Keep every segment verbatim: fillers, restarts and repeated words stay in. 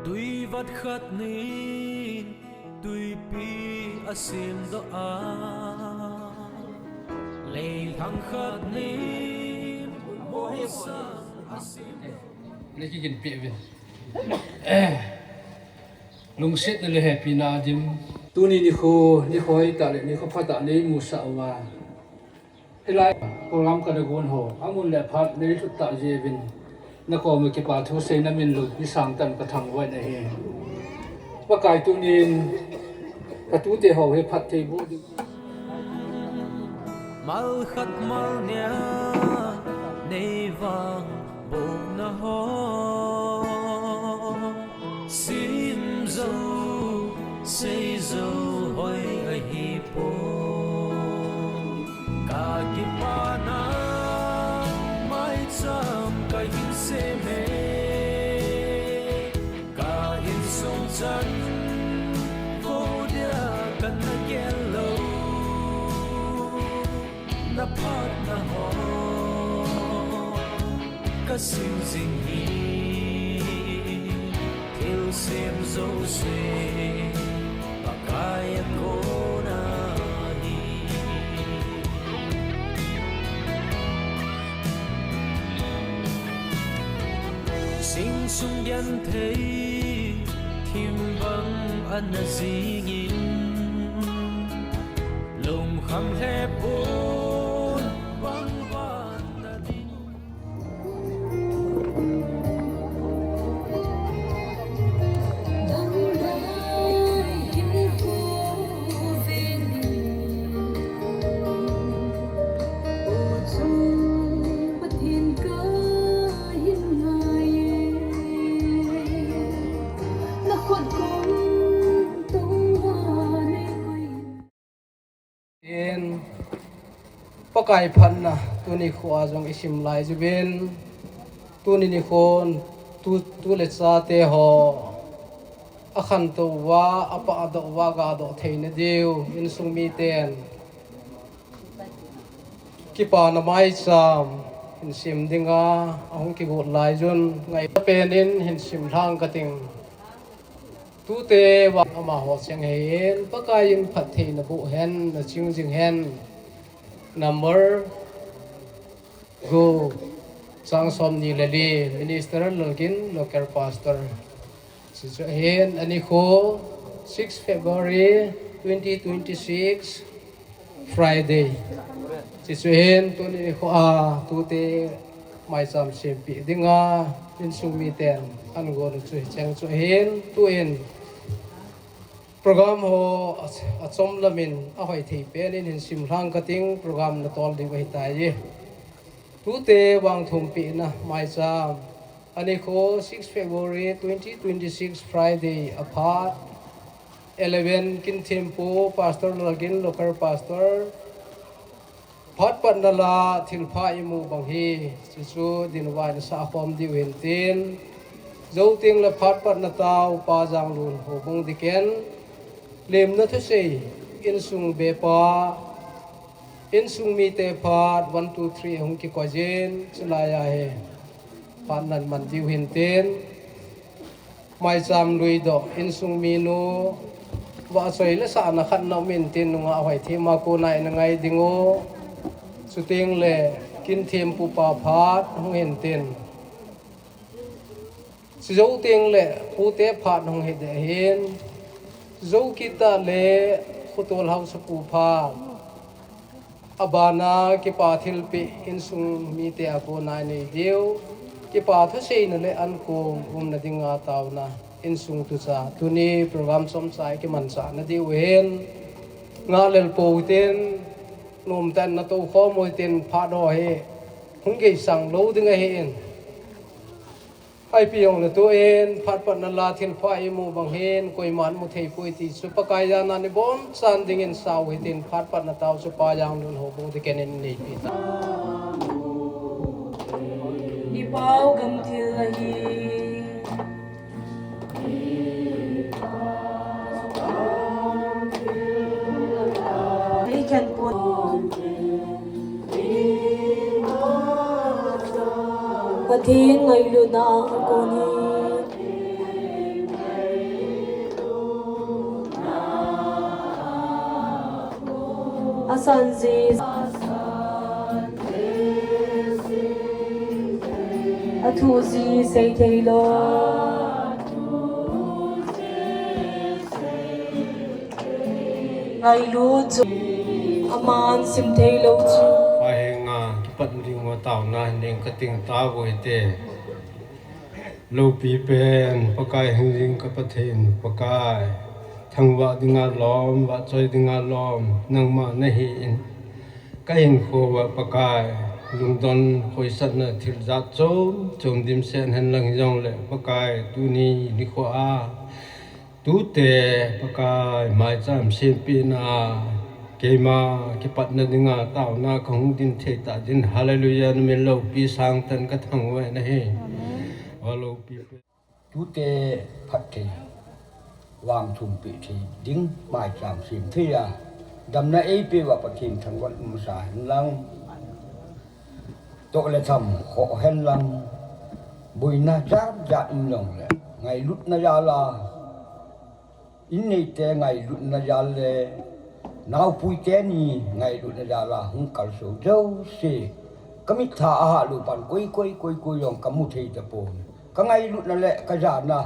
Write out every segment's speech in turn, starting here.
Tui vat khat nin tuipi a simdoh a, leilhang khat nin mosang a simdoh. Nei kiginpeh uvin. Lungsetna le hepina dim. Tuni nikho, nikho hoitah le nikho phatah nei musah uva, hilai program kana gon ho, amun le aphat nei lhut tah jeh uvin, nakoma kipa thu seina min loupi sangtah in kathangvah in ahi. Pakai, tunin katute ho hi phatthei boh ding. Mal khat mal nia nei vangbohna ho, sim jou, sei jou hoi ahipoi. Kakipana maicham kahin sem e, ka insung chan vo dia kana gel lou. Na phatna ho kasim jing hi, thilsem jouse Pakai a kona hi. Sing sung genthei thim bang ana jingin, lungkham lhepon bang vana ding. In, Pakai phatna tuni khoa jong isim lai jeh uvin, tuni nikhon tu, tu le chate ho akhantou uva, apahdoh uva, gahdoh theina diu insung miten kipana maicham hin sem dinga ahung kigot lai jun, ngai penin hin simlhang kating. Tute vang amaho cheng hin Pakai in phattheina boh hen, na ching jing hen. Number gu, chang somni le li, Minister Lalgin, Local Pastor. Chuchu hin, anikho, six February twenty twenty-six, Friday. Chuchu hin, tuni nikhoa tute maicham sempeh dinga insung miten ahin gon u chu hicheng chu hin, tuin program ho a, achom lamin ahoi thei penin hin simlhang kating, program natol diu ahitai. Tute vang thumpehna maicham, anikho, six February twenty twenty-six, Friday aphat eleven, Kinthempu, Pastor Lalgin, Local Pastor. Phat patna la thilpha imu bang hi, chuchu dinga ina sah khom diu hintin. Jou teng le phat patna tao Pa Janglun Houbung Dikhen, lemna thusei, insung bepa, insung mite phat one two three hung kikoi jin, chulai a hi phat naman diu hintin. Maicham luidoh, insung minu, vahchoi le sahna khat na um intin, nungah hoithima kona ina ngai diu. Chuteng le Kinthempu pa phat hung hintin. Chujou teng le pute phat hung hiding ahin. Jou kit tah le Khotol Haosapu phat. Abana kipa thilpeh insung mite a kona inei diu, kipa thuseina le ankong umna dinga taona insung tucha, tuni program chomcha ikimanchah nadiu hin, ngahlel pou hitin, nomtah in natou khom u hitin, phat ho hi hung geisang lou ding ahin. Ipi jong le tuin phat patna la thilpha imu bang hin koiman mu thei poi ti chu Pakai jana ibon chan dingin sao hitin, phat patna tao chu Pa Janglun Houbung Dikhen in neipe ta. Ni pao gam thil ahi. Ni khen pon. Pathen ngailutna a kon hi. Sanji. Athuji seithei lou. Ngailut chu aman simthei lou chu. Pahenga kipat ding uva taona hin ding kating tauve te. Loupi pen Pakai hingjing ka Pathen Pakai, thangvah dinga lom, vahchoi dinga lom, nangma nahin. Ka hinkho uva Pakai, lungdon khoisatna thil jat chom chom dimset henlang hijongle Pakai, tuni nikho a tute Pakai maicham sempina, keima kipatna dinga taona kahung din thei ta din. Hallelujah, namin loupi sangtan ka thangvah nahi. Amen. Aloupi pen. Tute phatthei vangthum peh thei ding maicham sem thei a, damna eipeh uva Pathen thangvah umsa henlang. Toh le tham khoh henlang, boina jat jat um jongle, ngailutna jal a, inneite ngailutna jal le, naopui teni ngailutna jal a hung kalsou jouse, ka mittha a hah lou pan koi koi koi koi jong ka mu thei tapon. Ka ngailutna le ka jana,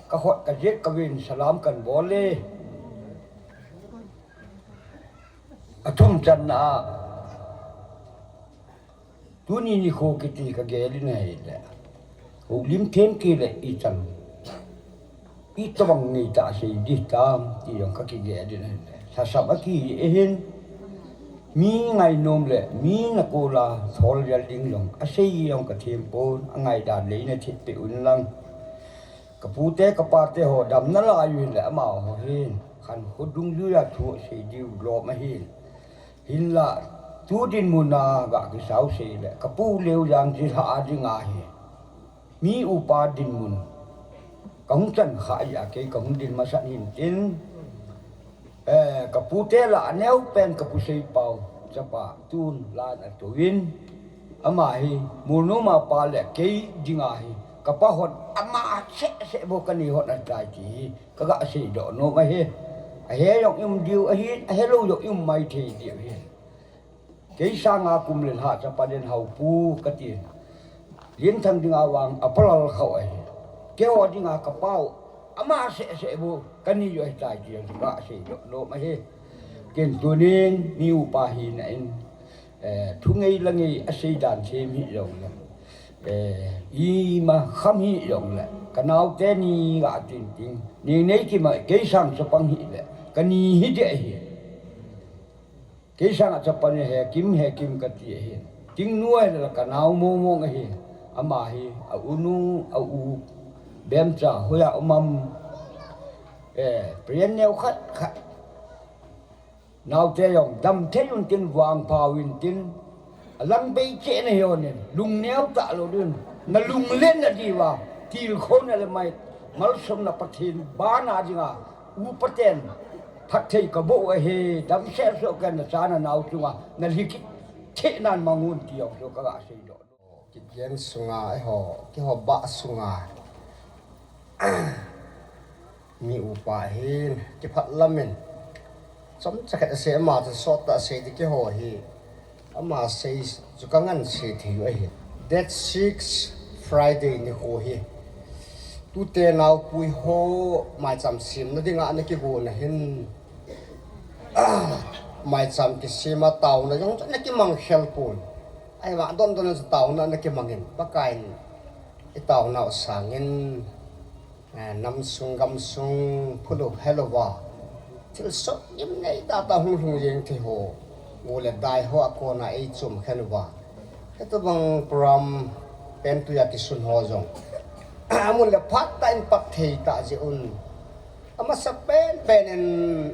ka khut ka jet ka ven salam kan bol e. Athum channa a, tuni nikho kiti ka gel in ahile, houlim them kit le ichan, itobang ngeitah a sei ding tam ti jong ka kigel in ahile, lhasam a kihi ahin, mi ngainom le mi nakol a sol jal ding jong asei jong ka them pon, angaidan le in athet peh un lang. Ka pute ka pate ho damna lai u hin le amaho hin khankho dungjuia thu asei diu lom ahin. Hinla tu dinmun a ga kisau sei le ka pu Leujang jilha a dinga hi mi upa dinmun ka hung chan kha a kei ka hung din masat hin tin. Eh, ka pute lah a neo pen ka pu Seipau chapa tun lan a touvin, ama hi Molnom a pa le kei dinga hi ka pa hon ama seh seh bou ka ni hon ahitai ti hi ka ga seidoh nom ahi. Ahe jong i um diu ahin, ahelou jong i um mai thei diu ahin. Kei sanga kum le lha chapa den haupu ka ti. Lienthang dinga vang a palal khau ahi. Keiho dinga ka pau ama seh seh bou ka ni u ahitai ti jong ka seidoh nom ahi. Ken tunin mi upa hina in, eh, thu ngei la ngei a seidan them hi jongle, eh, ima kham hi jongle, ka naote ni ga tin tin. Ni nei kima kei sang chapang hile ka ni hi ding ahi. Kei sanga chapa ni Hekim, Hekim ka ti ahin. Tingnu ahile ka nao mong mong ahin. Ama hi a unu, a u, Bemcha, hoiya um am, eh, Priyan neo khat khat. Naote jong dam thei un tin, vangpha un tin. Alang bei cheh na hi un in, lungneo talou din. Na lunglen na diuva, tilkhouna le mai, malsomna Pathen bana dinga, upa ten phatthei ka boh u ahi, damsel soh kei in, na cha na nao chunga na lhikit thei nan mang un ti jong chu ka ga seidoh. Kigen sunga, eiho, keiho bah sunga mi upa hin kiphat lam in chomcha khat asei, ama chu sot tah a sei ding, keiho hi ama sei chu ka ngan sei thei u ahi. Date six Friday nikho hi tute naopui ho maicham semna dinga ana kigon ahin, maicham kisem a taona jong chu ana kimang khel pon. Ahivang don don a chu taona ana kimang in, Pakai in i taona u sangin, eh, nam sung gam sung phulou helouva, thilsoh gimnei tah tah hung lhung jeng thei ho, go le dai ho a kona ei chom khen uva, hitobang program pen tuia kisun ho jong amun le phat tah in pat thei tah jeh un, amasa pen pen in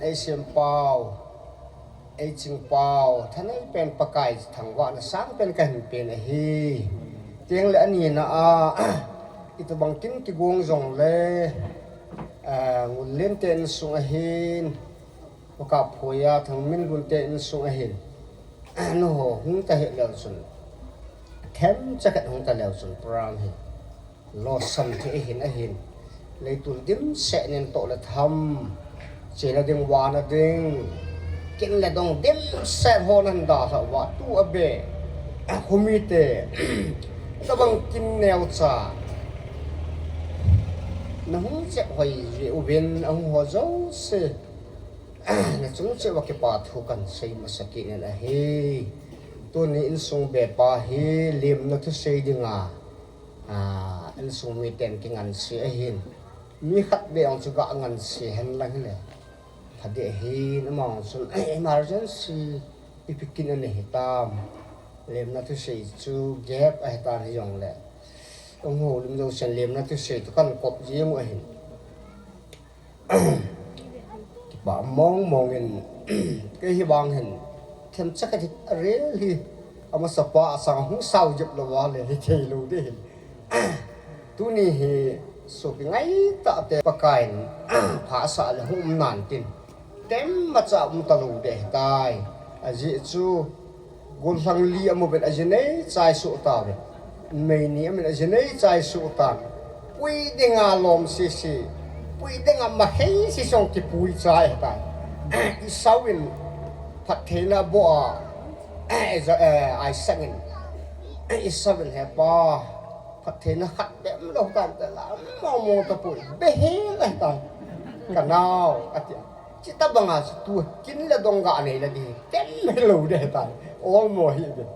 ei sempau, ei chingpau, thanei pen Pakai thangvahna sang pen ka hin pen ahi. Tengle anina a, itobang kin kigong jongle, ah, Ngullen te insung ahin, Pakap Phoia, Thangminlun te insung ahin, nuho hung ta hih leu chun, themcha khat hung ta leu chun program hi losam thei ahin, ahin. Leitul dimset nin toh le tham, chena ding, vana ding, Kin le dong dimset ho nan dalhah uva, tu a be, a khomite, tabang kin neocha na hung chep hoi jeh uvin, ahung ho jouse na chung cheh uva kipa thu kan sei masa kit in ahi. Tuni insung bepa hi limna thusei dinga, a, insung miten kinganse ahin. Mi khat beh jong chu ga nganse hen lang hile pha ding ahin, ama jong chun emergency ipi kin anei hitam. Limna thusei chu gap ahitan hijongle, ahung houlim jousen limna thusei toh kan kop jeng u ahin. Kipa mong mong in, kei hi vang hin themcha khat hi arel hi, amasapa asang hung sao jep lou va le hithei lou ding ahin. Tuni hi sopi ngaitah te Pakaiyin pha asah le hung um nan tin, temcha um talou ding ahitai. Ajeh chu gollhang li amu uvin, aji nei chai soh tauvin. Mei ni amun, aji nei chai soh tan. Pui dinga lom sese, pui dinga makhei sese jong kipui chai ahitai. Esau in phattheina aboh a, Isaac in, Esau in, he pa, phattheina khat beh umlou tam, te la mong mong tapoi, behel ahitai, kanao, ati. Chutobanga chu tu kin le dong ga nei le ding, tem hilou ding ahitai, olmo hih uvin.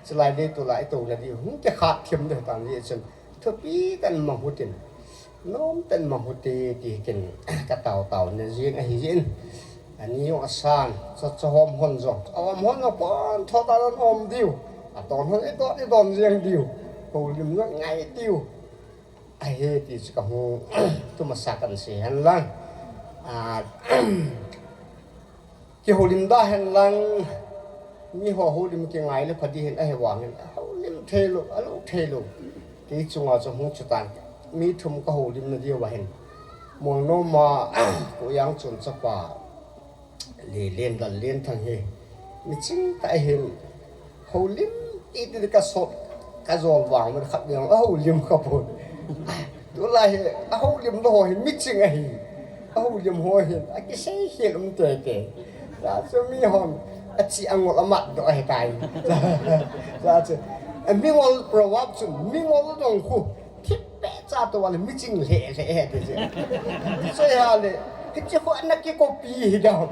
Chulai dei tulai touna ding hung kikhat them ding ahitan, hijeh chun thupi tah in mang utin, nomtah in mang ute ti kin katao taona jeng ahi jeh in. Ani jong asan, cha, cha hom hon jong, ahom hon jong pon tho tah in aum diu, aton hon idon, idon jeng diu, houlim jong ngai diu ahi ti chu kahung tu masa kan sei hen lang. A, kihoulim da hen lang, miho houlim kingai le pha ding ahin, ahivangin ahoulim theilou, alou theilou. Kei chunga chu hung chutan, mi thum kahoulimna diu ahin, Molnom a Koiyang chun chapa Lelen, Lal Lenthang hi miching tah ahin, houlim titi le kasot, kajol vang mun khat veng ahoulim kha pon. Tulai hi ahoulim lou ho hi miching ahi. Ahoulim ho hin akisei khel um tete. Hijeh chun mihon achi angol amat doh ahitai. Hijeh chun mingol proverb chun, mingol dong khu thipbeh cha tou le miching lheh lheh ahi ti chu. Sei hale, hiche khu ana kicopy hi dam.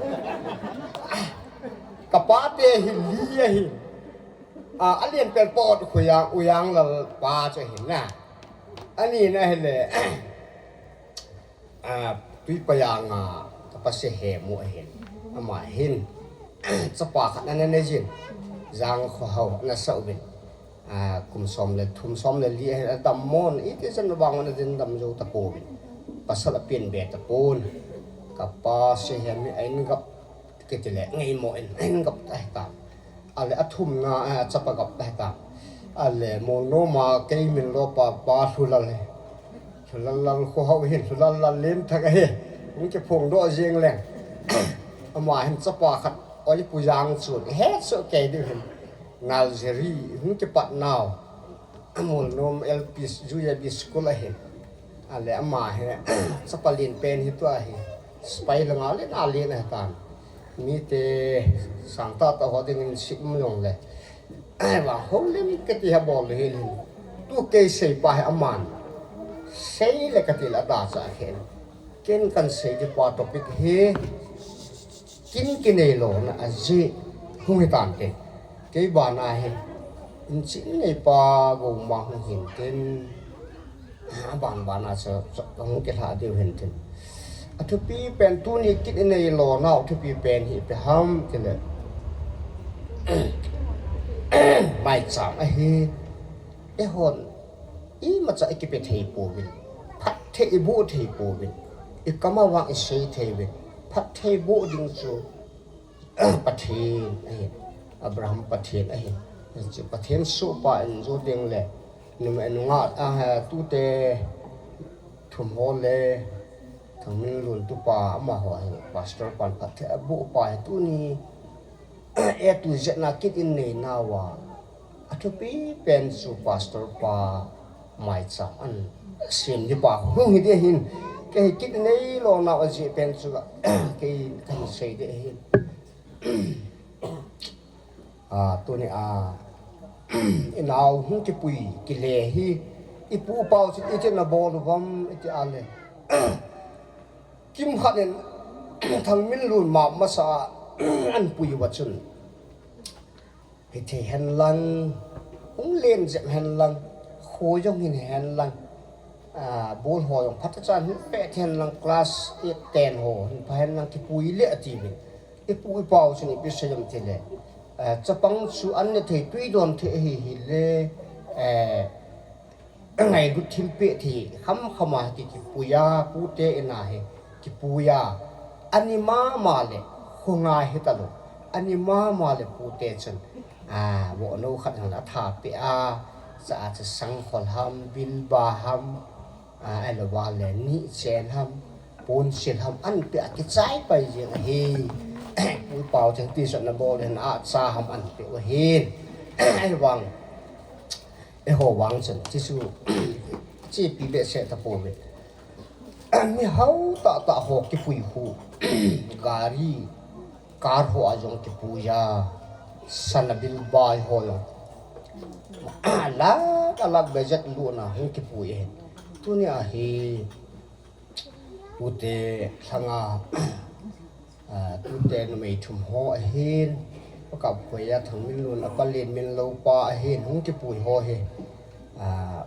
Kapate hi li ahi. A, alienpen Pu Khoiyang, Uiyang Lal pa chu ahin na. Anina hile, a, Tuipa Janga kapa Sehemu ahin. Ama hin chapa khat ana nei jin, Jang Khohao ana sah uvin. A, kum som le thum, som le li ahin, adam mon, iti chan vang ana din dam jou tapouvin. Pasal apen be tapon. Kapa Sehem hi ahin gap kiti le, ngaimo in ahin gap ahitan. Ale athumna, a, chapa gap ahitan. Ale Molnom a kei min lopa pa Lhulal hi, Lhulal Lal Khohao hin, Lhulal Lal Lenthang ahi. Hung kiphongdoh jeng leng, ama hin chapa khat, oi Pu Jang chun ihet soh kei diu hin, nursery hung kipat nau, Molnom L P, U J B school ahin. Ale ama hi chapa lenpen hi tua hi, sepai langa le na len ahitan. Mite sangtah tah ho dingin sih um jongle, vang houlim kiti hi abol hel in. Tu kei seipa hi aman sei le kati le adalhah khen. Ken kan sei ding pa topic hi kin kinei lona ajeh hung hitante. Kei bana hi inchen neipa goma hung hinten, aban bana chu, chu kahung kilhah diu hinten. Athupi pen tuni kin inei lonau thupi pen hi ipi ham tile, maicham ahi. Eihon imacha ikipe thei pouvin, phatthei iboh thei pouvin, ikam a vang isei thei uvin, phatthei boh ding chu Pathen ahin, Abraham Pathen ahin. Hichu Pathen sohpa in jou teng le, numei nungah, a, tute thum ho le, Thangminlun tupa amaho hi, pastor pan phatthei aboh pa hi tuni, A to Z na kin inei nauva athupi pen chu pastor pa maicham ana sem ding pa hung hi ding ahin, kei kin inei lonau ajeh pen chu kei kahin sei ding ahin. A, tuni a, inao hung kipui kile hi, ipu pau chun iti nabol uvam iti a le. Kimkhat in Thangminlun ma masa a an pui uva chun, hithei hen lang, hung len jep hen lang, kho jong hin hen lang, a, bol ho jong phatechan hin pet hen lang, class eight ten ho hin pha hen lang kipui le ati vin. Ipu ipau chun ipi sei um ti le, a, chapang chu an ne thei, tui don thei ahi hi le, a, ngailut thilpeh thei khamkham a ki, kipui a, pute in a hi kipui a, ani mama le, khongai hi talou, ani mama le pute chun, a, vohnou khat hang la tha pe a, cha a cha sangkhol ham, bilba ham, a, ahilou va le ni chen ham, ponsil ham an pe a kichai pai jeng ahi. Pu pau chun ti sot nabol hen a cha ham an pe u ahin. Ahivang, eiho vang chun, Jesu, chepi behseh tapouve. Mi hao tahtah ho kipui khu, gari, car ho a jong kipui a, sana bilbai ho jong. Lakh, lakh budget luna hung kipui ahin. Tuni a hi, tute lhanga, a, tute numei thum ho ahin, Pakap Khoi a Thangminlun a palen min lou pa ahin, hung kipui ho hi, a,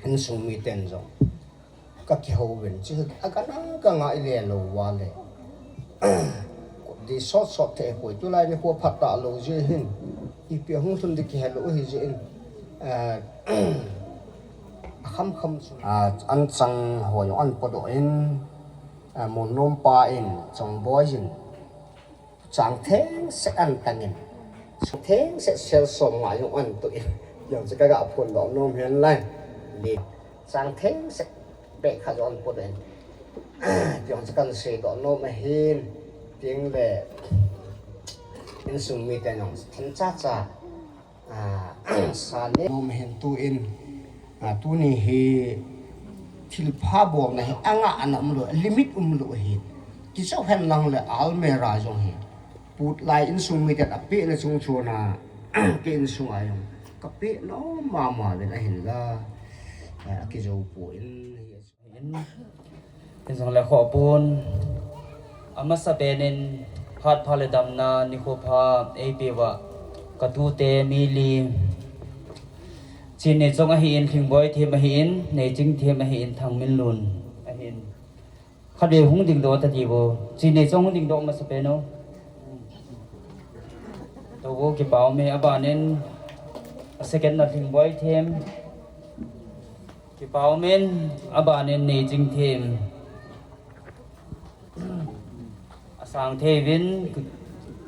insung miten jong ka kihou vin, chi a kana ka ngai le lou va le. Di sot sot thei poi, tulai nikho phat talou jeh hin, ipi hung lhun di kihe lou hi jeh in, a, a khamkham chu. A, an chang ho jong an podoh in, a, Molnom pa in, Chongboi in, chang thengse an tang in, chang thengse sel som nga jong an toh in, jong chu ka ga phondoh nom hen lang. Li, chang thengse beh khat jong an podoh in, jong chu kan seidoh nom ahin, ting le, insung miten jong thil chacha, a, sa ne nom hen tu in, a, tuni hi thilpha bolna hi anga ana umlou, limit umlou ahi. Kichou hen lang le almirah jong hi, put lai insung miten apehna chungchon a, kei insung a jong kapeh nom mama uvin ahinla, a, akijou poi. Hijongle khoh pon, amasapen in phat pha le damna nikho pha eipeh uva ka tute mi li, Chinneichong ahin, Lhingboi Them ahin, Neichingthem ahin, Thangminlun ahin. Khatvei hung dingdoh tati vo. Chinneichong hung dingdoh masapen o. Tou vo, kipa um e. Aban in, a second na Lhingboi Them. Kipa um in, aban in Neichingthem. Asang thei uvin,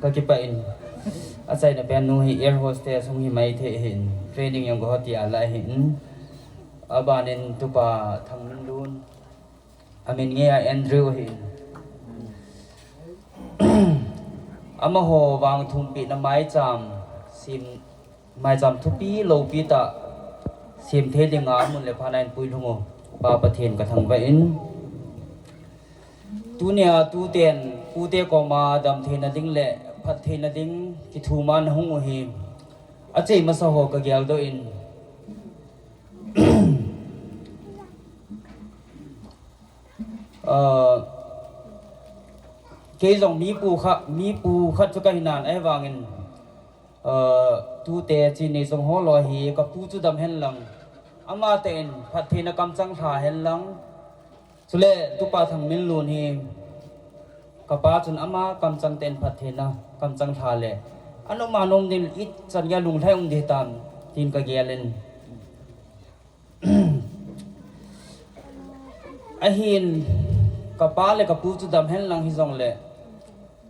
ka kipah in. Achaina pen nu hi air hostess hung hi maithei ahin. Training jong kahoti a lai ahin. Aban in tupa Thangminlun. Amin ngei a Andrew ahin. Amaho vang thumpina maicham, sim, maicham thupi loupi tah, sem thei dinga amun le phan a eipui lhung u, Pa Pathen kathangvah in. Tunia tuten, pute koma damtheina ding le phattheina ding kithum a nahung u hi, achei masa ho kageldoh in. Ah, kei jong mipu kha, mipu khat chu kahi nan ahivangin, ah, tute Chinneichong ho loi hi kapu chu dam hen lang. Amatah in phattheina kamchang lha hen lang. Chule tupa Thangminlun hi kapa chun ama kamchang tah in phattheina kamchang lha le, anom anom ding ichan gei a lunglhai um ding hitam tin kagel in. Ahin, kapa le kapu chu dam hen lang hijongle,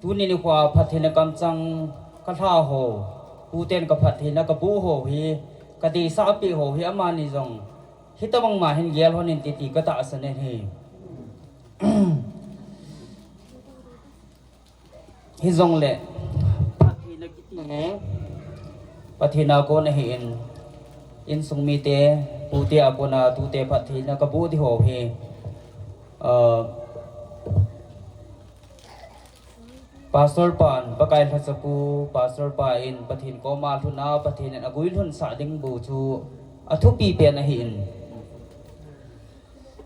tuni nikho a phattheina kamchang kalha ho, puten kaphattheina kaboh ho hi, kadeisah peh ho hi amani jong hitobang ma hin gel lhon in titi katahsan in ahi. Hijongle, phattheina kiti hi Pathen a kon ahin, insung mite, pute a kona tute phattheina kaboh ding ho hi, ah, Pastor pan, Pakai lhachapu, Pastor pa in Pathen koma lhun a, Pathen in aguilhun sah ding bou chu athupi pen ahin.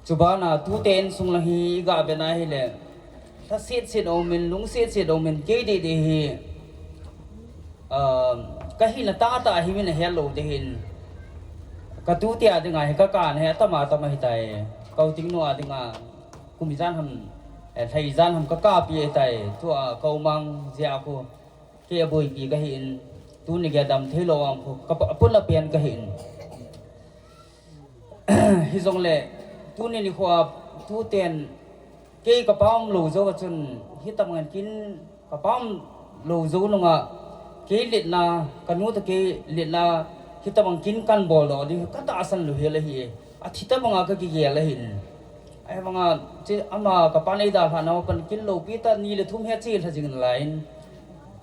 Chubana tute insung lang hi iga vena hile, lhasetset aumin, lungsetset aumin, kei dehdeh hi, ah, kahina tahtah hi min ahet lou ding ahin. Katute a dinga hi kakan hi atama tama hitai. Ka u Tingnu a dinga kum ijan ham, eh, lha ijan ham kakapi ahitai. Tua ka u Mang jeh a khu kei aboipi kahin, tuni gei a damthei lou vang khu ka pa-, apuna pen kahin. Hijongle, tuni nikho a tuten kei kapa umlou jou a chun, hitabang in kin kapa umlou jou nunga, kei letna, kanu toh kei letna, hitabang kin kan boldoh ding katahsan louhel ahi. Athi tabanga kakigel ahin. Ahivanga, che ama kapan eidalhah nau pan kin loupi tah ni le thum hi ache lha jing nalai in,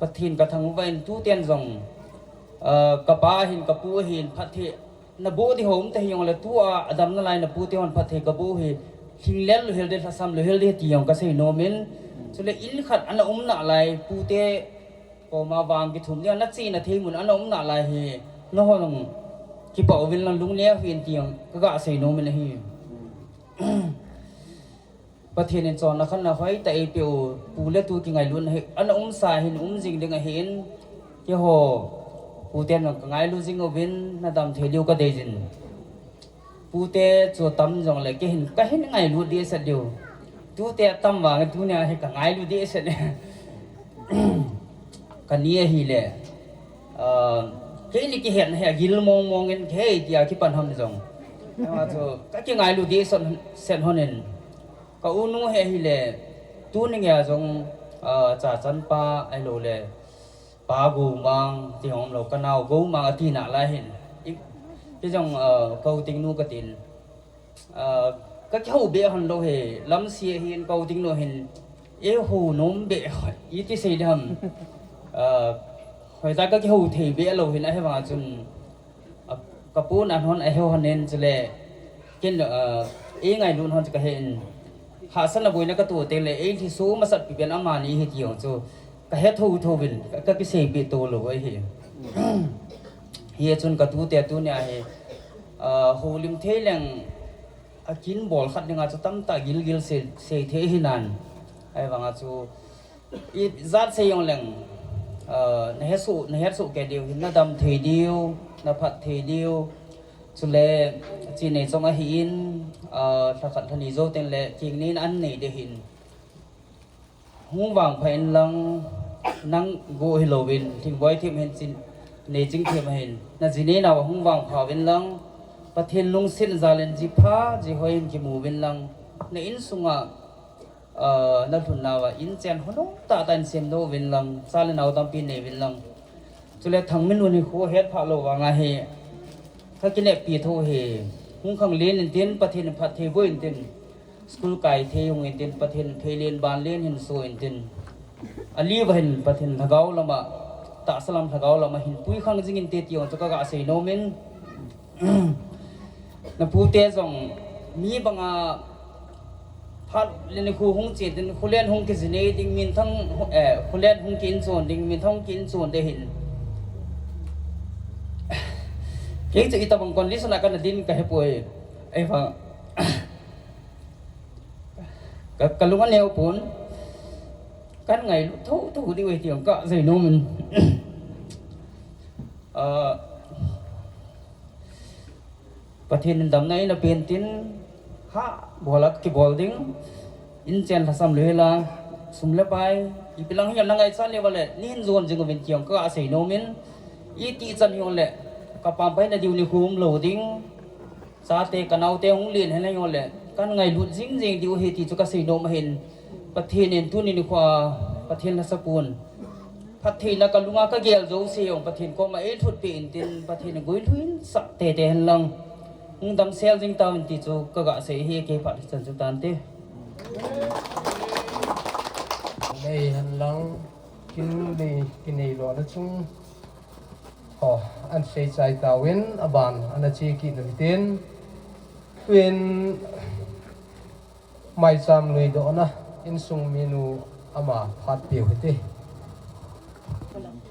Pathen kathangvah in tuten jong, ah, kapa hin, kapu hin, phatthei naboh ding ho um tahih jongle tua adam nalai napute hon phatthei kaboh hi, lhinglel louhel ding, lhasam louhel ding ti jong kasei nomin. Chule in khat ana um nalai, pute koma vang kithum dinga nachena thei mun ana um nalai hi, nahon jong kipah uvin lang lungneo hih in ti jong kaga sei nomin ahi. Pathen in chonna khatna hoitah eipeh u, pu le tu kingailutna hi ana umsa hin um jing ding ahin, keiho puten jong kangailu jing uvin, nadam thei diu kadei jin. Pute chu tam jongle kei hin kahin ngailut dehset diu. Tute atam vangin tunia hi kangailu dehset. Kani ahile, ah, keini kihetna hi agil mong mongin, hei tia kipan ham jong, ama chu kakingailu dehset honin. Ka unu hi ahile, tuni geiya jong, ah, Chachanpa ahiloule Pa Goumang ti hung umlou, kanao Goumang ati nalai hin. I, kei jong, ah, ka u Tingnu katin. Ah, kakihou beh hon lou hi, lamse ahin, ka u Tingnu hin eihou nom beh, iti sei ding ham. Ah, hoitah kakihou thei beh lou hin, ahivanga chun, ah, kapun anhon aheo honin chule, ken, ah, eingailut hon chu kahen. Hahsatna boina katoh tengle, eilhiso masatpi pen amani hi ti jong chu kahe thouthou vin, ka, kakiseipeh to lou ahi. Hijeh chun katute tunia hi, ah, houlim thei leng, akin bol khat dinga chu tamtah gilgil sei, sei thei hinan. Ahivanga chu ijat sei jongleng, ah, nahetsoh, nahetsoh kei diu hin, nadam thei diu, naphat thei diu. Chule, chi nei chong ahin, ah, lhakhat lhani jou tengle kingnin an nei ding ahin. Hung vangpha inlang, nang go hilouvin, lhingboi them hin chin, neiching them ahin. Naji neinauva hung vangpha uvin lang, Pathen lungset jal in ji pha, ji hoi in kimu uvin lang, na insunga, ah, nalhun nauva inchen honom tahtah in semdoh uvin lang, cha le nao tampi nei uvin lang. Chule Thangminlun hi kho hetphah lou vanga hi, kakineppi tho hi, hung khanglen intin, Pathen in phattheiboh intin. School kai thei hung intin, Pathen theilen banlen hin so intin. Aliva hin Pathen lhagao lama, tahsa lam lhagao lama hin puikhang jing inte ti jong chu kaga sei nomin. Napute jong mi banga phat le nikho hung che tin, kholen hung kijinei ding, minthang, eh, kholen hung ki-inchon ding, minthang hung ki-inchon ding ahin. Kei chu itobang condition a kana din kahepoi. Ahivang, ka, kalung aneo pon, kan ngailut thouthou diu ahi ti jong kasei nomin. Ah, Pathen in damna eina pen tin, hah, bol a kibol ding, inchen lhasam louhela, sum le pai, ipi lang hi na ngaichat leuva le, neihin jon jing uvin ti jong kasei nomin, iti chan hijongle, kapampai na diu nikho umlou ding, chate kanaote hung len hen hijongle, kan ngailut jingjing diu ahi ti chu kasei nom ahin, Pathen in tuni nikhoa, Pathen lhasapun, phattheina kalunga kagel jouse jong Pathen koma eilhutpeh intin, Pathen in guilhuisah teitei hen lang, hung damsel jing tauvin ti chu kaga sei ahi, kei phat hichan chu tante. Nei hen lang, kin dei, kinei lona chung, ho, ansei chai tauvin, aban ana che kit na hitin. Tuin, maicham luidohna, insung minu Ama phat peh u hite.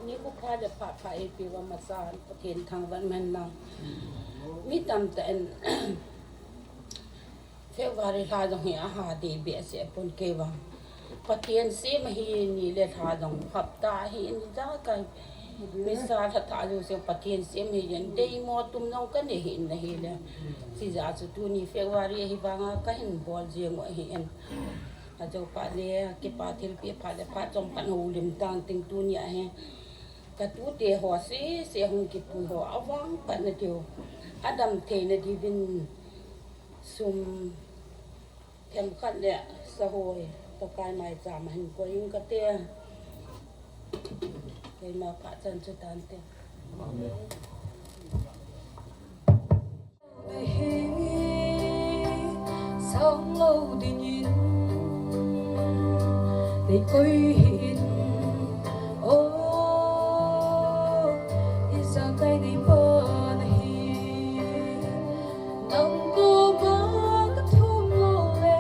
Nikho pha le phat pha eipeh uva masa Pathen thangvah man lang. Mi tamtah in February lha jong hi aha deh behseh pon kei vang. Pathen sem ahi ni le lha jong hapta ahi ni ja kai. Misa lha tha jouse Pathen sem ahi jeng deimo tum jong kanei hih in ahile. Chijeh chu tuni February ahi vanga kahin bol jeng u ahi in. Ajo phat le kipa thilpeh phat le phat chomkhat houlim tang ting tuni ahi. Katute ho sese hung kipui ho avang phat nadiu. Adam theina diuvin sum themkhat le sahoi Pakai maicham a hin koi ing kate. Keima phat chan chu tante. Hi sang lou dingin nei koi hih in, o ijakai neipa nahi. Nang koma kathum lou le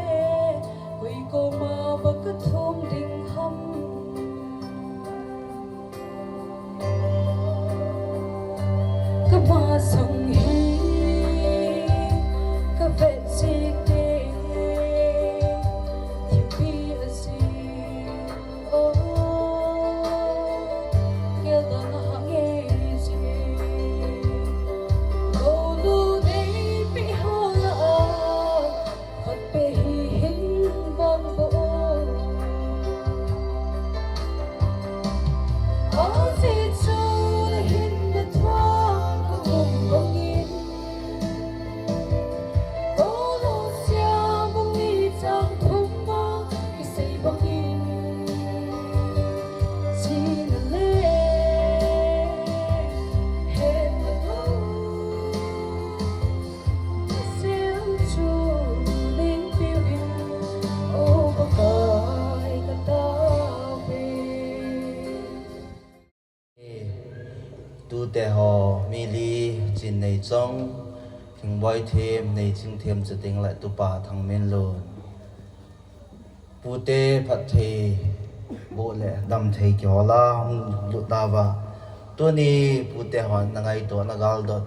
koi koma ba kathum ding ham? Kamasang hi kavet jing te, thimpi ajing, o, geldoh na ha nge jing. Golhang neipe ho lah a khat beh hi hin bang bou. Ajeh chu nahin na thua ka um bangin, o, lungsiam bang ni chang thum bang kisei bangin, jing le het na lo. Tute ho, mi li, Chinneichong, Thingboi Them, Neichingthem, chuteng le Tupa Thangminlun. Pute phatthei boh le damthei kihola hung lut nauva, tuni pute hon na ngaito, na galdot,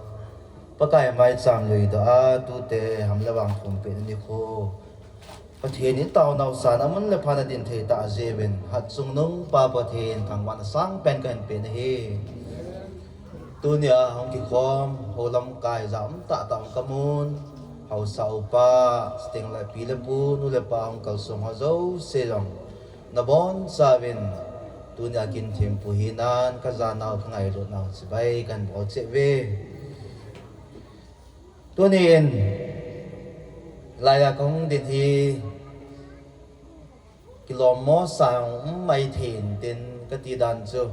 Pakai maicham lui doh a, tute ham le vang khum peh nikho, Pathen in taonau san a mun le phan a din thei tah a jeh uvin, Hatchungnung Pa Pathen thangvahna sangpen kahin pe nahi. Tunia hung kikhom, houlam kai ja um tahtah hung kamun, haosa upa, chuteng le pi le pu, nu le pa hung kalsong ho jouse jong, nabonchauvin, tunia kin thempu hinan, kajanau, kangailutnau chibai kahin bol cheh uve. Tuni in, laiya kahung din hi, kilom mo sa jong um maithei intin kati dan chu,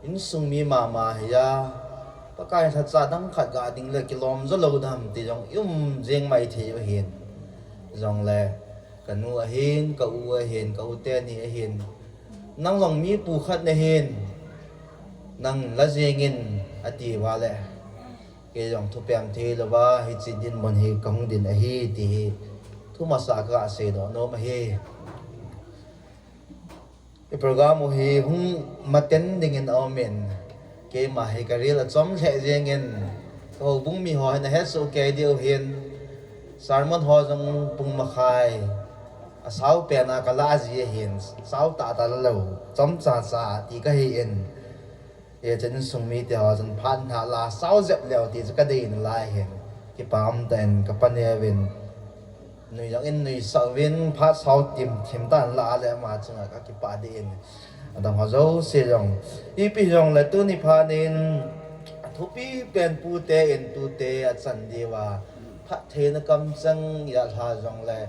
insung mi mama hiya, Pakai lhacha dang khat ga ding le kilom jo lou dam ti jong i um jeng maithei u ahin. Jongle, kanu ahin, ka u ahin, ka u teni ahin, nang jong mi pu khat nahin, nang la jengin ati uva le, kei jong thupem thei louva hiche dinmun hi kahung din ahi ti hi thumasa kaseidoh nom ahi. I program u hi hung maten dingin aumin, keima hi ka reel achom lheh jengin, ka houbung mi ho hin ahetsoh kei diu hin, sermon ho jong pung makhai asao pena kalah ji ahin, sao tahtah la lou, chomcha cha ti kahin, hichun insung mite ho chun phat nalai sao jep leu ti chu kadei nalai hin, kipah umtah in ka paneuvin, nui jong in nuisah uvin, phat sao timthim tah in alah le ama chunga kakipah deh in, adang ho jouse jong, ipi jongle tuni phat in athupi pen pute in tute achan diuva phattheina kamcheng ilah lha jongle,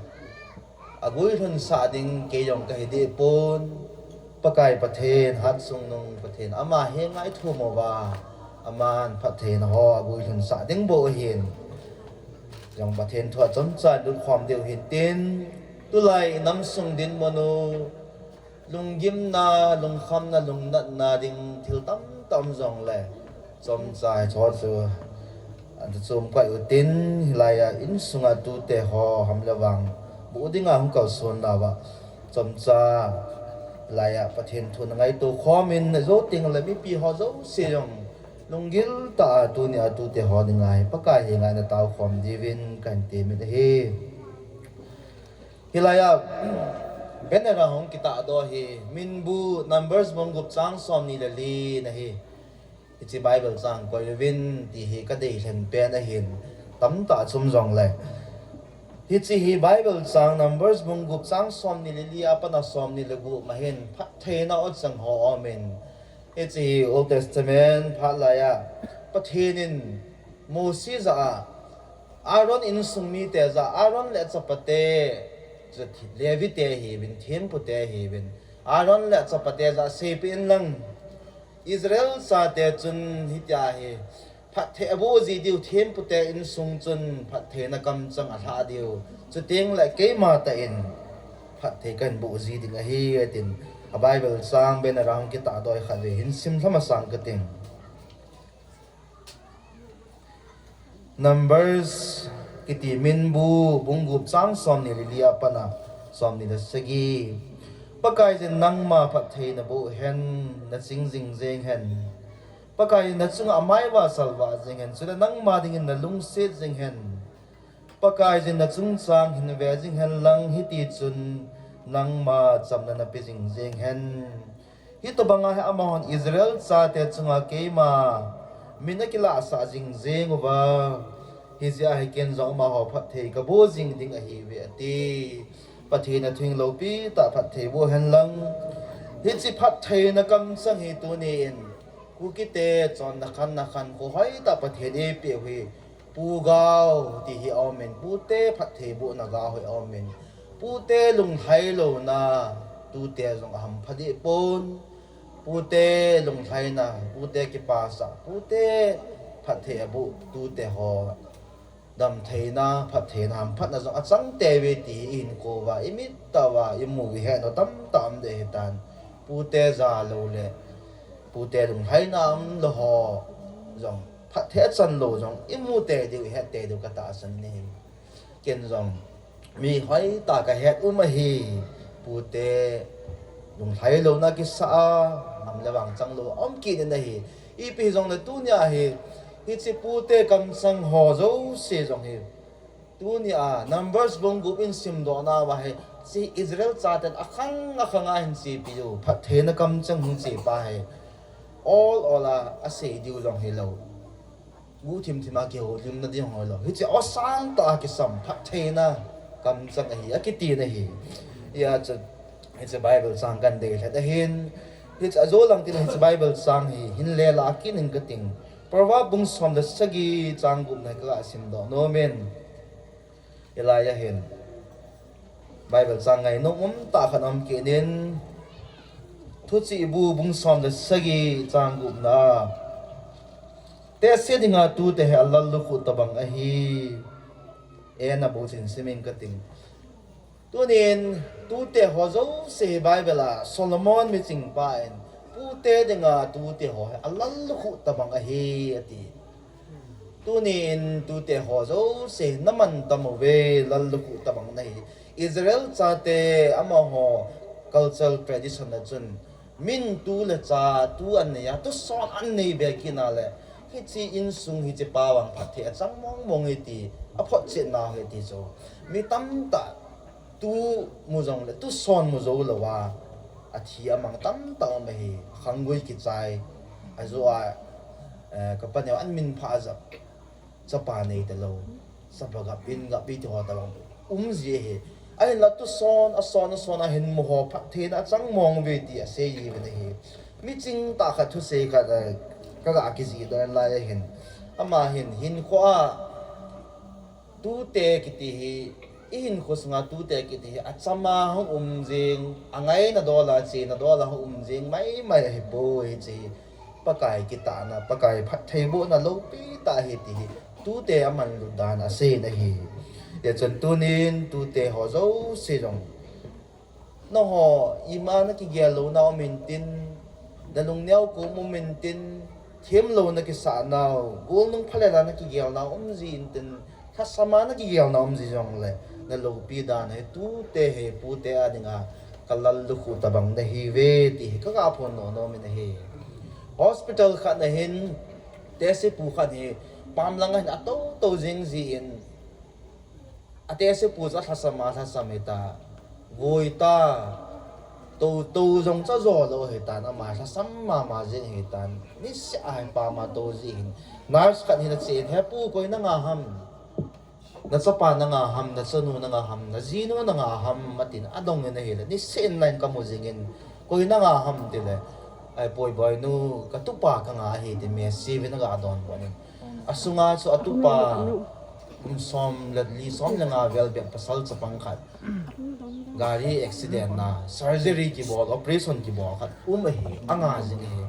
aguilhunsah ding kei jong kahi deh pon, Pakai Pathen, Hatchungnung Pathen, ama henga ithum uva, aman phattheina ho aguilhunsah ding bou ahin. Jong Pathen thua chomcha lutkhom diu hintin, tulai inam sung dinmun u, lunggimna, lungkhamna, lungnatna ding thil tamtah um jongle, chomcha hicheho chu atuchom koi utin, hilaiya insunga tute ho ham le vang boh dinga hung kalson nauva, chomcha Laiya Pathen thu na ngaito khom in na jo teng le mipi ho jouse jong lunggil tah a tunia tute ho dinga hi Pakai henga na tao khom diuvin kahin temin ahi. Hilaiya banner a hung kitahdoh hi Minbu Numbers bung gup chang somni le li na hi. Hiche Bible chang koi uvin ti hi ka deilhen pen ahin, tamtah chom jongle. Hiche hi Bible chang Numbers bung gup chang somni le li a pat a somni le gup ma hin phattheina o chang ho aumin. Hiche hi Old Testament phat laiya Pathen in Moses jah a, Aaron insung mite jah a, Aaron le achapate, chu Levi te ahiuvin, thempu te ahiuvin, Aaron le achapate jah a seipeh in lang, Israel chate chun hitia hi phatthei aboh ji diu, thempu te insung chun phattheina kamchang alhah diu, chuteng le keima tah in phatthei kahin boh ji ding ahi, atin a Bible chang banner a hung kitahdoh khat ve hin sim lha masang kating. Numbers kiti Minbu bung gup chang somni le li a pat a somni le sagi. Pakaiyin nangma phatthei naboh hen, naching jing jeng hen. Pakaiyin nachunga amai vah salvah jeng hen, chule nangma dingin nalungset jeng hen. Pakaiyin nachungchang hin ve jing hen lang, hiti chun nangma chamna nape jing jeng hen. Hitobanga hi amahon Israel chate chunga keima min akilahsah jing jeng uva, hijeh a hi ken jong amaho phatthei kaboh jing ding ahiuve ati. Pathen a thu hi loupi tah, phatthei boh hen lang. Hiche phattheina kamchang hi tunin Kukite chonna khan, na khan kho hoitah Pathen eipeh u hi Pu gao ti hi aumin, pute phatthei bohna gao hi aumin, pute lunglhai louna tute jong ahampha deh pon. Pute lunglhaina, pute kipasah, pute phatthei aboh tute ho damtheina, phattheina, hamphatna jong achang tei uve ti hi ihin kou uva, imit tah uva imu u ihet u tamtah um deh ahitan. Pute ja lou le pute lunglhaina umlou ho jong, phatthei achan lou jong imu tei diu, ihet tei diu katahsan ahi. Ken jong mi hoitah kahet um ahi. Pute lunglhai louna kisah a, ngam le vang chang lou aum kit in ahi. Ipi hijongle tunia hi, hiche pute kamchang ho jouse jong hi, tunia Numbers bung gup in simdoh nauva hi, hiche Israel chaten akhang akhanga hin chepi u, phattheina kamchang hung chepa hi ol ol a asei diu jong hilou, guhthim thim a kihoulimna ding jong hilou, hiche osang tah a kisam phattheina kamchang ahi akiti na hi. Hijeh chun hiche Bible chang kahin deilhen ahin, hiche ajo lang tin hiche Bible chang hi hin lela kit in kating. Proverb bung som le sagi chang gupna hi kaga simdoh nomin. Hilaiya hin Bible chang ngainom umtah khat aum kit in, Thuchihbu bung som le sagi chang gupna, tehse dinga tute hi alal lukhuh tobang ahi. Ena bou chun simin kating. Tunin tute ho jouse hi Bible a Solomon michingpa in pute dinga tute ho hi alal lukhuh tobang ahi ati. Tunin tute ho jouse naman tam uve, lal lukhuh tobang nahi. Israel chate amaho cultural tradition a chun min tu le cha, tu an neiya, tuson an nei be kit na le, hiche insung hiche pa vang phatthei achang mong mong e ti aphotchetna ahi ti chu. Mi tamtah tu mu jongle tuson mu jou louva athi amang tamtah um ahi. Khanggui kichai, ajo a, eh, kapaneo an minphah ajap, chapa nei talou, chapa gap in gap iti ho tobang um ji ahi. Ahinla tuson, ason, ason a hin mu ho phattheina achang mong uve ti asei jiuvin ahi. Miching tah khat thusei khat, eh, kaga kijih doh lai ahin. Ama hin hinkho a tute kiti hi, ihinkho sunga tute kiti hi achama hung um jing, angaina dol a, chena dol a hung um jing maimai ahipoi, hiche hi Pakai kitahna, Pakai phattheibohna loupi tah ahi ti hi tute amanlut dan asei na ahi. Hijeh chun tunin tute ho jouse jong, nangho ima nakigel louna um intin, nalungneo kom um intin, themlou nakisah nau, golnung phalel a nakigel nau um ji intin, lhasam a nakigel nau um ji jongle, naloupi dan hi tute hi pute a dinga Ka lallukhuh tabang nahiuve ti hi ka ga phondoh nom in ahi. Hospital khat na hin, tehse pu khat hi, pam langa hin atou tou jing jin, a tehse pu chu alhasam a lhasam hita, vui ta, tou tou jong chu ajo lou hitan, ama lhasam mama jing hitan, niseh a hin pam a tou jin, nurse khat hin achen, "He pu, koi nanga ham? Na chapa nanga ham, na chanu nanga ham, na jinu nanga ham?" atin, adong in ahile, niseh in line kamu jingin, "Koi nanga ham?" tile, "Ai, Poiboi nu, ka tupa kanga ahi," ti, message in aga donbut in. Asunga chu atupa, kum som le li, som le nga vel bep pasal chapang khat, gari accident na, surgery kibol, operation kibol khat um ahi, anga jing ahi.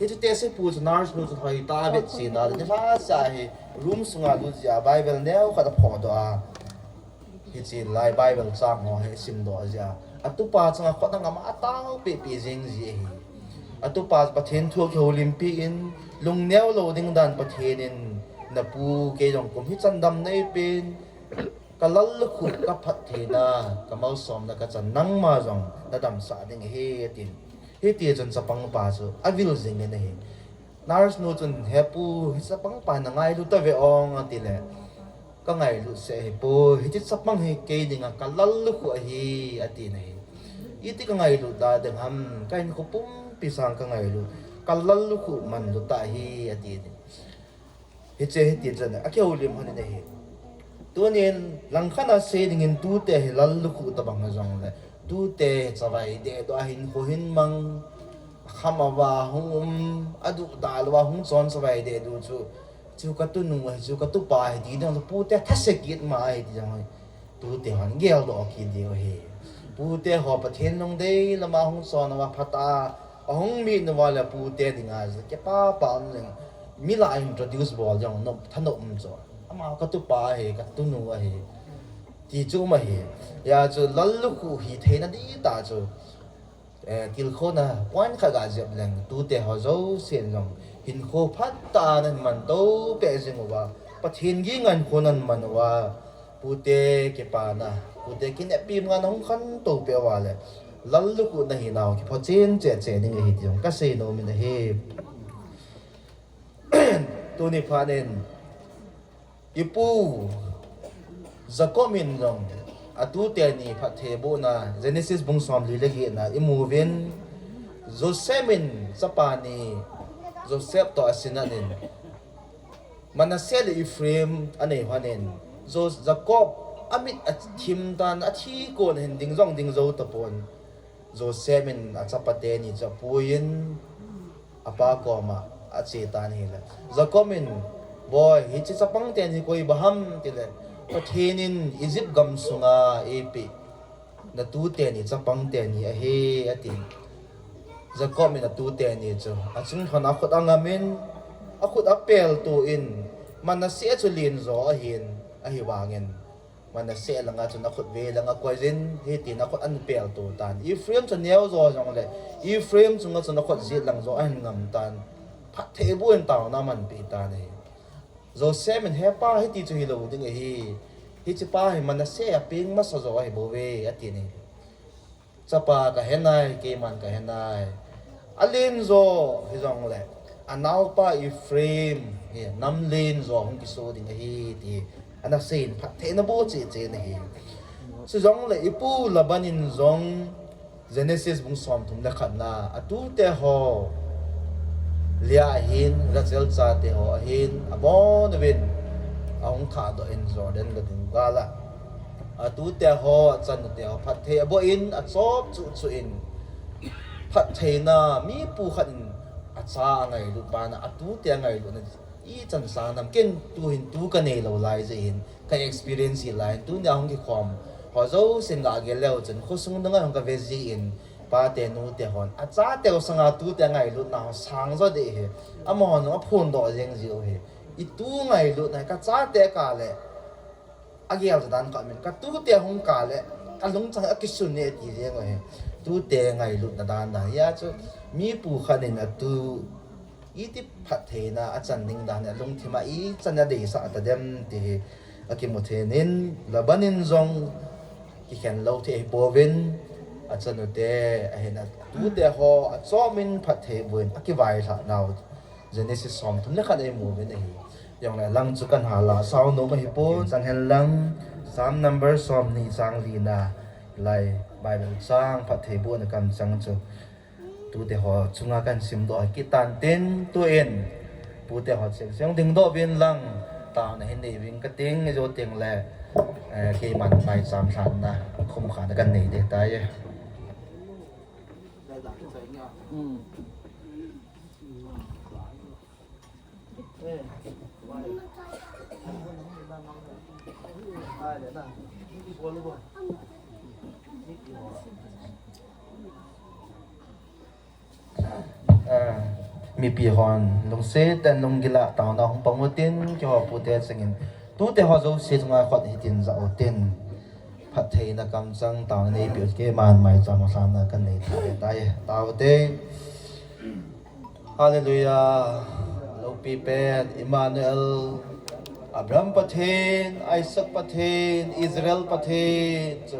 Hichu tehse pu chu nurse nu chu hoitah a vetchen a, nilhah seh a hi, room sunga lut jeh a Bible neo khat aphodoh a, hiche lai Bible chang ho hi simdoh jeh a, atupa chunga khut angam a, atao pehpeh jing ji ahi. Atupa Pathen thu akihoulimpi in, lungneo lou ding dan Pathen in, "Na pu kei jong kum hichan dam neipen, ka lallukhuh, ka phattheina, ka malsomna ka chan, nangma jong na damsah ding ahi," atin. Hitichun chapang pa chu avil jing in ahi. Nurse nu chun, "He pu, hi chapang pa na ngailut tave ong?" atile, "Ka ngailut seh ahi pu, hiche chapang hi kei dinga ka lallukhuh ahi," atin ahi. "Iti ka ngailut da ding ham, ka hinkho pumpi sang ka ngailut, ka lallukhuh manlu tah ahi," atin ahi. Hiche hitichun akihoulim lhon in ahi. Tunin langkhat a sei dingin tute hi lallukhuh tabang hijongle, tute chavai dehdu a hinkho hin mang, akham ava hung um, aduhdah louva hung chon chavai dehdu chu, "Chu ka tunu ahi, chu ka tupa ahi," ti ding chu, pute thase kit ma ahi ti jong hi, tute hon geldoh kit diu ahi. Pute ho Pathen lungdei lama hung chon uva, phatah a ahung mit uva le pute dinga chu kipah pah um jeng, mi lah a introduce bol jong nom, thanom um chu. "Ama ka tupa ahi, ka tunu ahi," ti chu um ahi. Hijeh chun lallukhuh hitheina dihtah chu, eh, tilkhouna point khat ga jep leng, tute ho jousen jong hinkho phatah a nahin mantou peh jing uva, Pathen ginga hinkho nahin man uva, pute kipana, pute kineppi manga nahung khantou peh uva le, lallukhuh nahinau kiphochen cheh cheh ding ahi ti jong kasei nom in ahi. Tuni phat in, ipu Jacob in jong atute ni phatthei abohna, Genesis bung somli le getna imu uvin, Joseph in chapa ni, Joseph toh asinat in, Manasseh le Ephraim anei lhon in, Jo-, Jacob amit athim tan, athi kon hin ding jong ding jou tapon, Joseph in achapa teni chu apuiyin, apa koma ache tan ahile, Jacob in, "Boi, hiche chapang teni hi koi bang ham?" tile, "Pathen in Egypt gam sunga eipeh, na tute ni chapang teni ahi," ati. Jacob in atute ni chu achung lhon a akhut angam in, akhut apelto in, Manasseh chu len jo ahin, ahivangin Manasseh langa chun akhut ve langa koiyin, hitin akhut anpelto tan. Ephraim chu neo jo jongle, Ephraim chunga chun akhut jet lang jo ahin ngam tan. Phatthei aboh in taona amanpeh tan ahi. Joseph in, "He pa, hiti chu hilou ding ahi. Hiche pa hi Manasseh a peng masa jo ahi bouve," atin ahi. "Chapa kahe nai, keiman kahe nai. Alen jo hijongle, anaopa Ephraim hi nam len jo hung kiso ding ahi," ti ana seiyin phattheina aboh cheh cheh in ahi. Chujongle ipu Laban in jong, Genesis bung somthum le khatna, atute ho lia ahin, Rachel chate ho ahin, abon uvin ahung thahdoh in Jordan gadung gal a, atute ho, achanu te ho phatthei aboh in, achop chuh chuh in, phattheina, mipu khat in acha angailut bana atute angailutna ichan sang ham, ken tuhin tu kanei lou lai jeh hin, ka experience hi lai, tunia hung kikhom ho jousen ga gel leu chun, khosung dunga hung kave jin, pate nute hon achateu sanga tute angailutna ho sang jo deh hi, amahon jong aphondoh jeng jiu hi. Itu ngailutna hi kachate kah le agel jo dan kah min, katute hung kah le kalungchang akisun e ti jeng u hi. Tute ngailutna dan dan hia chu, mipu khat in atu iti phattheina achan ding dan hi alungthim a ichan adeisah tadem ti hi akimu thei in, Laban in jong kikhen lou thei ahipouvin, Achanu te, ahin atute ho, achom in phattheiboh in akivailhah nau. Genesis somthum le khat a imu uvin ahi. Jongle lang chu kahin hala sao nom ahipon. Chang hen lang, Psalm number somni chang lina, lai Bible chang phattheibohna kamchang chu tute ho chunga kahin simdoh kit tan tin, tun pute ho cheng cheng dingdoh uvin lang, taona hin nei uving kating, ijou tengle, eh, keiman maicham lhanna khumkhana kahin nei ding tai. Ah, mipi hon lungset tah in lunggil a taona hung pang utin, keiho pute chengin tute ho jouse chunga khut hitin ja utin, phattheina kamchang taona neipi u keiman maicham lhanna kahin nei tai, tai, taute. Hallelujah. Loupi pen Emmanuel, Abraham Pathen, Isaac Pathen, Israel Pathen chu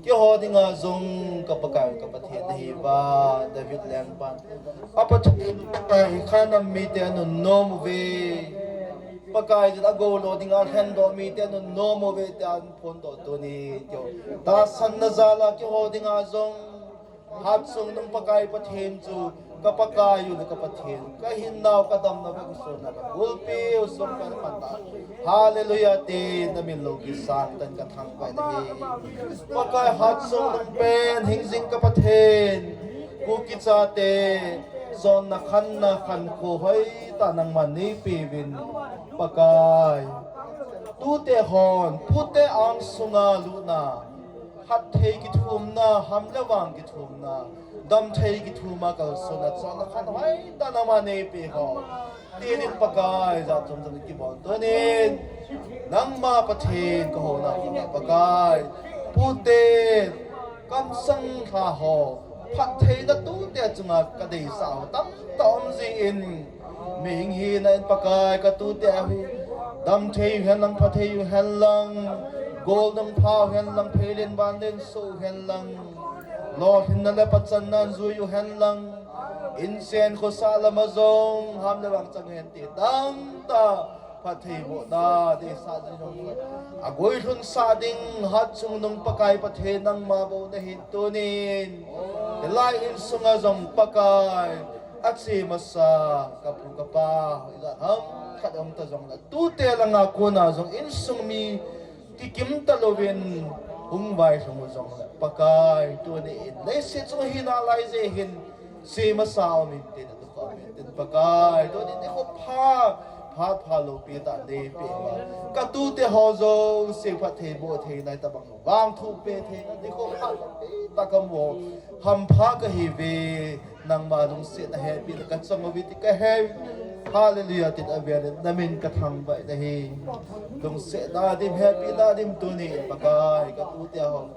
keiho dinga jong ka Pakai ka Pathen nahiuva, David lengpan, a Pathen Pakai, khanam mite anunnom uve. Pakai jin agou lo dinga lhendoh mite anunnom uve tia phondoh tunin, keiho tahsanna jal a keiho dinga jong Hatchungnung Pakai Pathen chu ka Pakai u le ka Pathen, ka hinnau, ka damnau, ka kisonau, ka gulpiu, sum ka panna. Hallelujah, tin na min loupi sangtah in ka thangvah in ahi. Pakai, Hatchungnung pen hingjing ka Pathen, Kuki chate jonna khanna khankho hoitah nangman neipeuvin, Pakai. Tute hon, pute angsunga lutna, phatthei kithumna, ham le vang kithumna, damthei kithuma kalsonna, jonna khan hoitah nangman neipeh hou. Tinin Pakai, jat chom chom in kibon tunin, nangma Pathen ka houna, Pakai, pute kamsang lha ho, phattheina tute chunga ka deisah ho tamtah um jin, mihing hina in Pakai, ka tute hi damthei u hen lang, phathei u hen lang, golnung pha u hen lang, pheilen vanlen soh u hen lang, lolhinna le pachanna in jui u hen lang, inchen khosah lama jong ham le vang chang hen ti tamtah phattheibohna deisah ding jong, aguilhunsah ding Hatchungnung Pakai Pathen nangma bou nahin tunin, hilai insunga jong Pakai, ache masa ka pu ka pa, ijat ham khat um ta jongle, tute langa kona jong insung mi kikim talouvin hung vailhung u jongle, Pakai, tunin leiset chunga hina lai jeh hin, che masa um intin, atukha um intin, Pakai, tunin nikho pha, phat pha loupi tah neipeh uva, ka tute ho jouse phattheiboh theina, hitabang vangthu pe theina nikho pha loupi tah kamu, hampha kahiuve. Nangma lungsetna hepina ka chang uve ti ka he. Hallelujah, tin avel in na min ka thangvah in ahi. Lungsetna dim, hepina dim tunin Pakai, ka tute ho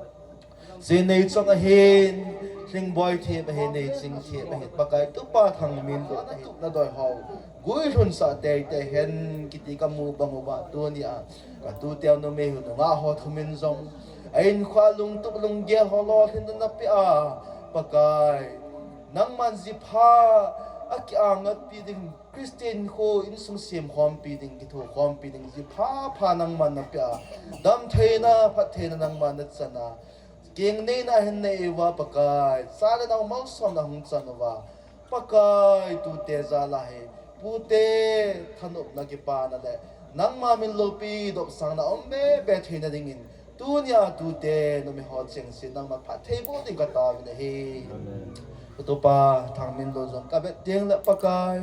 Jinei chang ahin, Lhingboi them ahin, Neiching them ahin, Pakai tupa Thangminlun ahin, na doi ho guilhunsah teitei hen kiti kamu bang uva tunia, ka tuteu numei ho nungah ho thumin jong, a inkhua lungtup lunggel ho lolhinna napeh a, Pakai, nangman jipha a ki-angatpi ding, Christian kho insung semkhompi ding, kithokhompi ding, jipha pha nangman napeh a, damtheina, phattheina nangman nachan a, kengneina hin nei uva Pakai, cha le nao malsomna hung chan uva, Pakai, tute jal a hi, pute thanopna, kipana le nangma min loupi dopsangna um bebe theina dingin, tunia tute numei ho chengse nangman phattheiboh ding ka taovin ahi. Ka tupa Thangminlun jong ka vet tengle Pakai,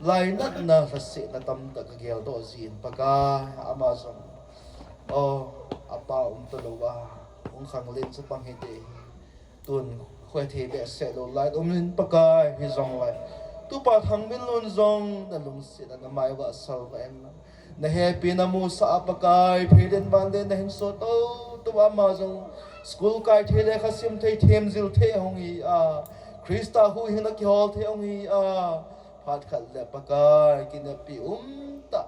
lainatna, lhasetna tamtah ka geldoh jin Pakai, ama jong, o, apa um talouva, hung khanglen chapang hite. Tun khoithei behseh lou lai umin Pakai, hijongle tupa Thangminlun jong na lungsetna na maivah salvah in, na hepina musah a Pakai, pheilen vanlen na hinsot tou tou a, ama jong school kai thei, lekha sim thei, themjil thei ahung hi a, Christa huhhingna kihol thei ahung hi a, phat khat le Pakai, kineppi umtah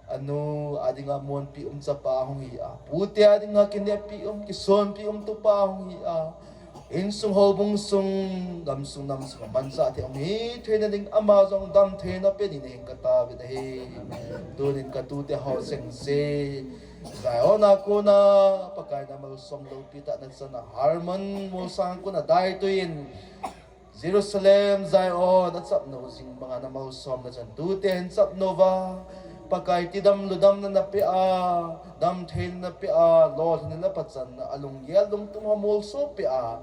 Anu a dinga monpi um chapa hung hi a, pute a dinga kinepi um, kisonpi um tupa hung hi a, insung houbung sung, gamsung namsung a manchah thei um hi theina ding ama jong damtheina penin hin ka taovin ahi. Tunin ka tute ho sengse Zion a kona Pakai na malsom loupi tah na chan a Hermon molsang kona daitui in Jerusalem, Zion, a chapnou jing banga na malsomna chan tute hin chapnou va. Pakai tidam ludamna na pe a, damtheina na pe a, lolhinna na pachatna a lunggel lungtum ho molso pe a,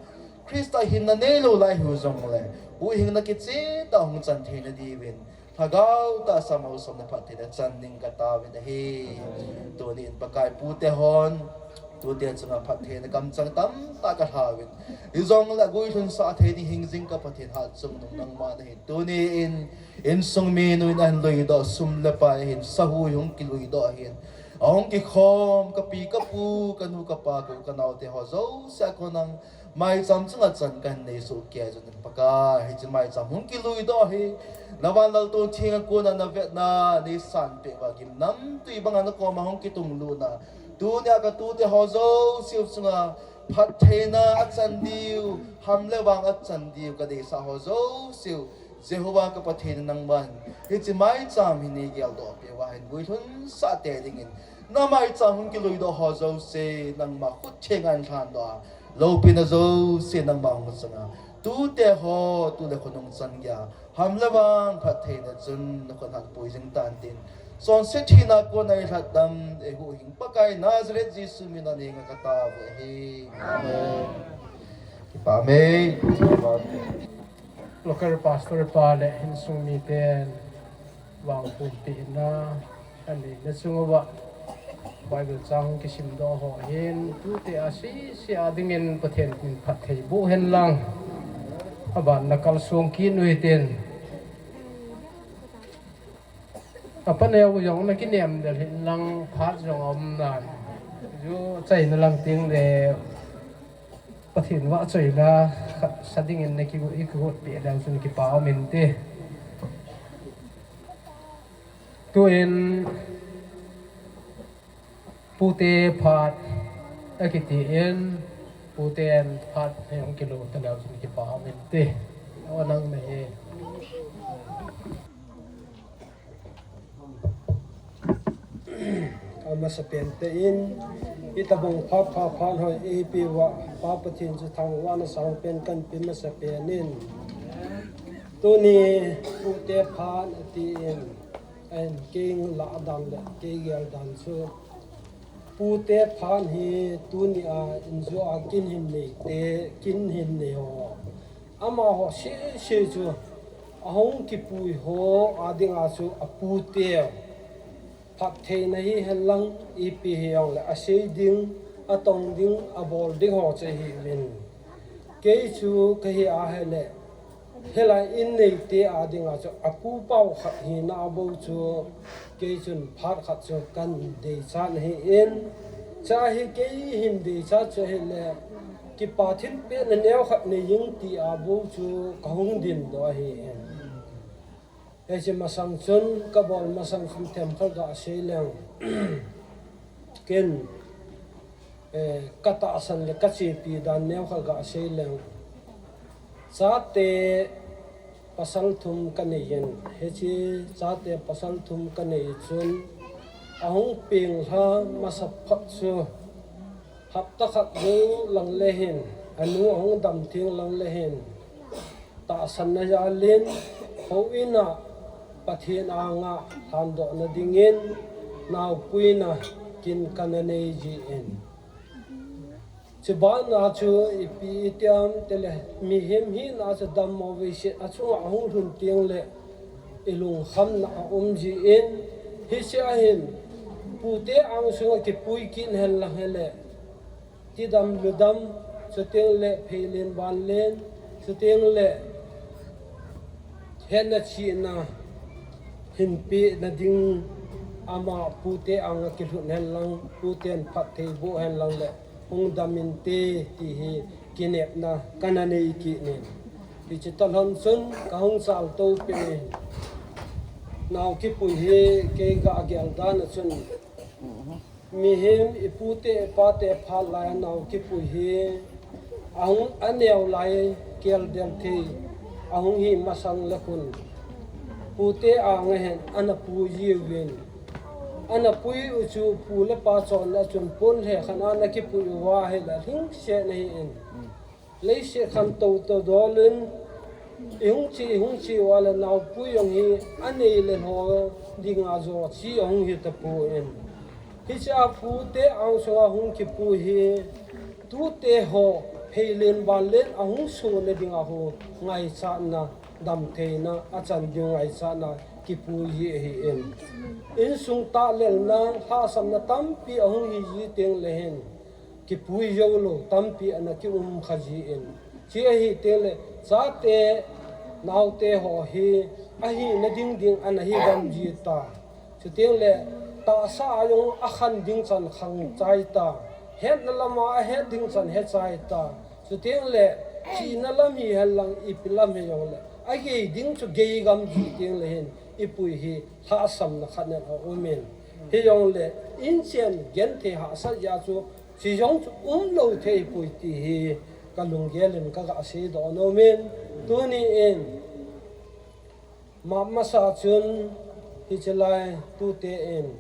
Christa hinna neilou lai hiu jongle, huhhingna kicheh tah hung chan theina diuvin Lhagao tahsa malsomna phattheina chan ding ka taovin ahi. Tunin Pakai pute hon, tute chunga phattheina kamchang tamtah ka lhauvin. Hijongle guilhunsah thei ding hingjing ka Pathen hatchungnung nangma nahi. Tunin, insung minu in ahin luidoh, sum le pai ahin, sahu hung kiluidoh ahin. Ahung kikhom, ka pi, ka pu, ka nu, ka pa, ka u, ka naote ho jouse a kon nang, maicham chunga chan kahin nei soh kei jong in Pakai, hiche maicham hung kiluidoh hi, na van laltoh thenga kona na vetna, nei sanpeh uva gimnamtui banga na koma hung kitunglutna. Tunia ka tute ho jouse u chunga phattheina a chan diu, ham le vang a chan diu, ka deisah ho jouse u, Jehovah ka Pathen nangman, hiche maicham hi nei geldoh peh uva hin guilhunsah tei dingin, na maicham hung kiluidoh ho jouse, nangma khut thenga hin lhandoh a, loupina jouse nangma hung changa. Tute ho, tu le khonung chan geiya, ham le vang phattheina chun na khut a pui jing tan tin. Chonset thina kona eilhatdam, eihuhhing Pakai Nazareth Jesu mina nei nga ka taovin ahi. Amen. Kipa e. Local pastor pa le insung miten vangpumpi na aneina chunguva Bible chang kisimdoh ho hin tute a sese a dingin Pathen min phatthei boh hen lang. Aban na kalsong kit u hitin. Apa neo jong na kinem del hin lang phat jong um nan. Ju chaina lang ting le Pathen vahchoina khat sa dingin na kigo, i kigot peh leu chun kipa um inte. Tuin pute phat akiti in, puten phat hung kilut ta leu chun kipa um inte. Aw nang na hi. Amasapen te in, itobang phat pha phat hoi eipeuva, Pa Pathen chu thangvahna sangpen kahin pe masapen in. Tuni pute phat ati in, ahin kei lah dan le kei gel dan chu. Pute phat hi tunia injo a kin hin nei te, kin hin nei ho. Amaho sese chu ahung kipui ho a dinga chu apute phattheina hihen lang ipi hijongle asei ding, atong ding, abol ding ho chu ahiuvin. Kei chu kahi ahile, hilai in neite a dinga chu apu pau khat hina bou chu kei chun phat khat chu kahin deichat ahin, chua hi kei hin deichat chu ahile, kipa thilpeh na neo khat nei jing ti a bou chu kahung dimdoh ahin. Hiche masang chun, kabol masang chun themkhat gasei leng. Ken, eh, katahsan le kachepi dan neokhat gasei leng. Chate pasal thum kanei in, hiche chate pasal thum kanei chun, ahung peng lha masa phot chu, hapta khat jou lang le hin, anu ahung dam theng lang le hin, tahsanna jal in, houin a Pathen anga lhandohna dingin, naopuina kin kana nei jin. Chubana chu ipi itiam tile mihem hina chu dammo veiset achunga ahung lhun teng le ilungkhamna aum jin, hiche ahin pute angsunga kipui kit hen lang hile, tidam ludam, chuteng le pheilen vanlen, chuteng le hetna chihna hinpeh na ding ama pute anga kilhun hen lang, puten phatthei boh hen lang le hung dam inte ti hi kinepna kana nei kit in. Hiche tah lhon chun kahung chaltou peh in. Nao kipui hi kei ga gel dan a chun, mihem ipute ipate phat lai a nao kipui hi ahung aneo lai kel del thei ahung hi masang le khun, pute anga hin ana pui jiuvin, ana pui u chu pu le pa chonna chun pon he khan ana kipui uva hi la hing se na hi in. Leiset khantou to dol in, ihung chi, ihung chi uva le naopui jong hi anei le lho dinga jo chi ahung hi tapon. Hiche a pute angsunga hung kipui hi, tute ho pheilen banlen ahung sona dinga ho ngaichatna, damtheina achan ding ngaichatna kipui hi ahi in. Insung tahlelna, lhahsamna tampi ahung hi ji teng le hin, kipui jou lou tampi ana kium kha ji in. Chi ahi teng le, chate, naote ho hi, ahina ding ding ana hi gam ji ta. Chuteng le, tahsa a jong akhan ding chan khang chai ta. Hetna lama ahet ding chan he chai ta. Chuteng le, chihna lam hi hen lang ipi lam hi jong le, agei ding chu gei gam ji teng le hin, ipui hi lhahsamna khat nen aum in. Hi jong le, inchen genthei hahsat jeh chu, chi jong chu um lou thei pui ti hi ka lunggel in ka ga seidoh nom in. Tuni in, ma masa chun, hiche lai tute in,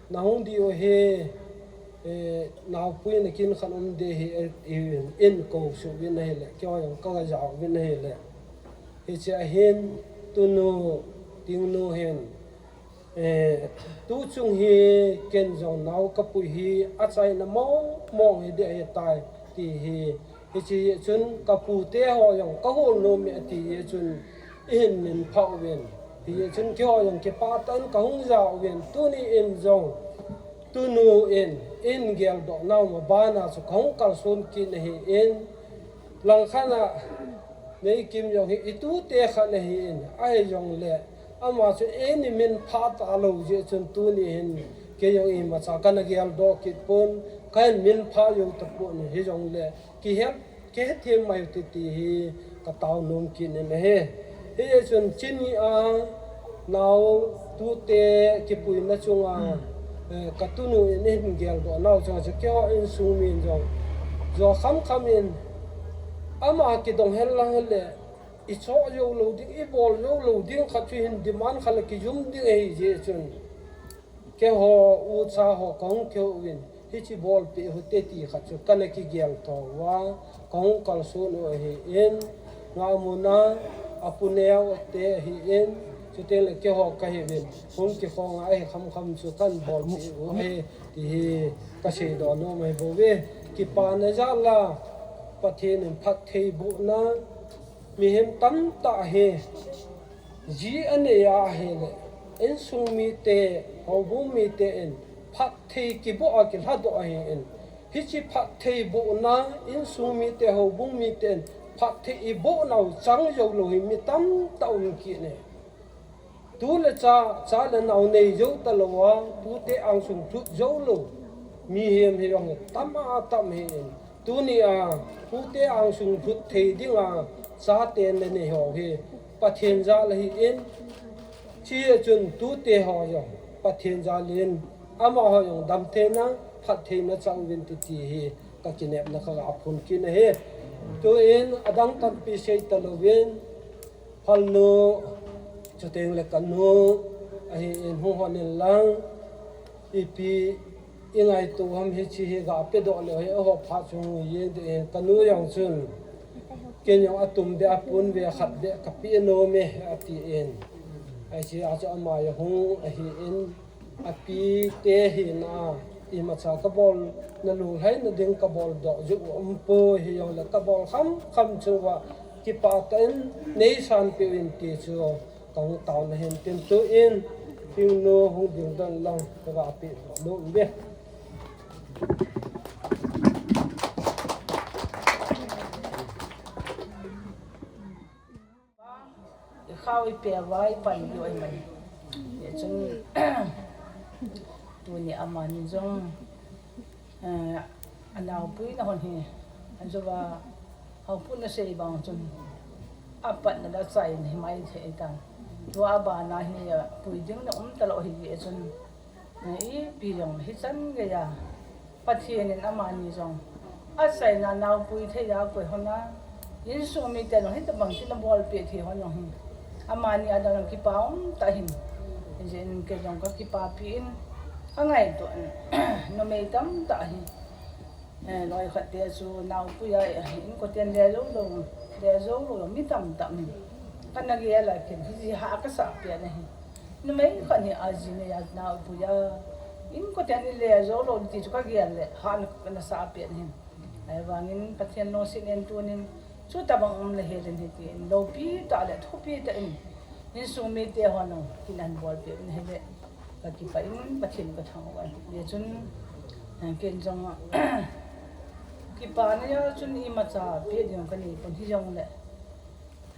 na hung diu hi, eh, naopui na kin khan um de hi, eh, in kou suh uvin ahile, keiho jong ka ga jao uvin ahile. Hiche a hin, tunu, Tingnu hin, Eh, tuchung hi ken jong nao kapui hi achaina mong mong hi ding ahitai ti hi. Hiche jeh chun kapute ho jong kahol nom e ati jeh chun ihin min phah uvin. Hijeh chun keiho jong kipah tah in kahung ja uvin. Tuni in jong tunu in, in geldoh nau ma bana chu kahung kalson kit ahi in. Langkhat a Neikim jong hi itute khat ahi in, ahi jong le, ama chu eini min phah talou jeh chun tuni hin, kei jong imacha kana geldoh kit pon, kahin min phah jou tapon, hi jong le, kihet, kihet them mai u hite ti hi, ka tao nom kit in ahi. Hijeh chun chuni a, Nao tute kipuina chunga, eh, ka tunu in eihin geldoh nau chunga chu keiho insung min jong. Jo kham kham in ama kidong hen lang le, i choh jou lou ding, i bol jou lou ding khat chu hin demand khat le kijum ding ahi jeh chun. Keiho ucha ho kahung kihou vin. Hiche bolpeh u hite ti khat chu kana kigel tho uva, kahung kalson u ahi in, Ngahmuna, apu neo te ahi in, chuteng le keiho kahi uvin, hung kikhonga ahi kham kham chu kahin bolpeh u ahi, ti hi kaseidoh nom ahi bouve. Kipana jal a, Pathen in phatthei bohna, mihem tamtah hi, Ji anei ahile, insung mite, houbung mite in phatthei kiboh a kilhadoh ahi in. Hiche phatthei bohna, insung mite, houbung mite in phatthei iboh nau chang jou lou hi mi tamtah um kit e. Tu le cha, cha le nao nei jou talou a, tute angsung lhut jou lou mihem hi jong tam a tam ahi in. Tuni a, tute angsung lhut thei dinga, chate le nei ho hi, Pathen jal ahi in, hiche a chun tute ho jong, Pathen jal in, amaho jong damtheina, phattheina chang uvin ti ti hi, ka kinepna ka ga phun kit ahi. Tuin, adang tampi sei talou vin, Phalnu, chuteng le kanu, ahi in hung hon in lang, ipi, i ngaito ham hiche hi ga pedoh leu hi, aho phat chu hung jeng ding in kanu jong chun, ken jong atum beh a pon beh khat beh ka pe nom e, ati in. Hiche a chu ama jong hung ahi in, Api te hina, imacha kabol, na lunglhaina ding kabol doh jeh u umpoi, hijongle kabol kham kham chu uva, kipah tah in, neisan peh uvin ti chu, kahung taona hin tin tuin, Tingnu hung ding dan lang, kaga pe nom uve. I khao i pe uva i pan u ahi mai. Hijeh chun tuni amani jong, eh, anaopui na hon hi, ajouva, haopu na sei bang chun, apatna le achaina hi mai thei tan. Tua abana hi, a, pui ding na um talou hi jeh chun, a, ipi jong hichan geiya Pathen in amani jong achaina naopui thei a koi hon a, insung mite jong hitabang tina bolpeh thei hon jong hi amani a dang kipa um tah hin. Hijeh in kei jong kakipapi in, kangaito in, numei tamtah hi. Eh, loi khat te chu naopui a, eh, inkoten le jou lou, le jou lou, mi tamtah min. Kana gel a ken, hijeh a kasah pen ahi. Numei khat hi aji nei a naopui a, inkoten le jou lou ti chu kagel le, hahna kasah pen ahi. Ahivangin Pathen lungset in tunin, chutabang um le hel in hitin, loupi tah le thupi tah in, insung mite hon jong kin ahin bolpeh in ahile, kakipah in Pathen kathangvah in. Hijeh chun, eh, ken jong, kipana a chun imacha peh ding kanei pon hijongle,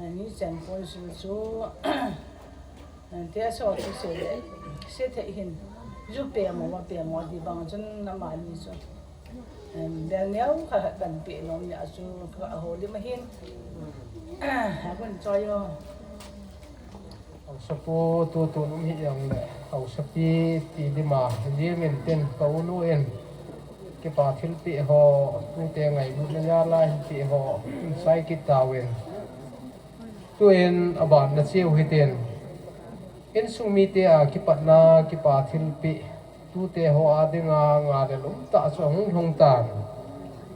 eh, nichen kon su chu, eh, te so chu se le, se thei hin, ju pemo, va pemo ti bang chun amani chu, em, bel neo khat khat kanpeh nom nia chu kahoulim ahin. Agun choi o. Haosapu tutu um hijongle, haosapi ti dima, ji minten ka unu in, kipa thilpeh ho, tute ngailutna jal a hinpeh ho, insai kit tauvin. Tuin abanna cheu hitin, insung mite a kipatna, kipa thilpeh, tute ho a dinga ngal le lum tah chu ahung lhung tan.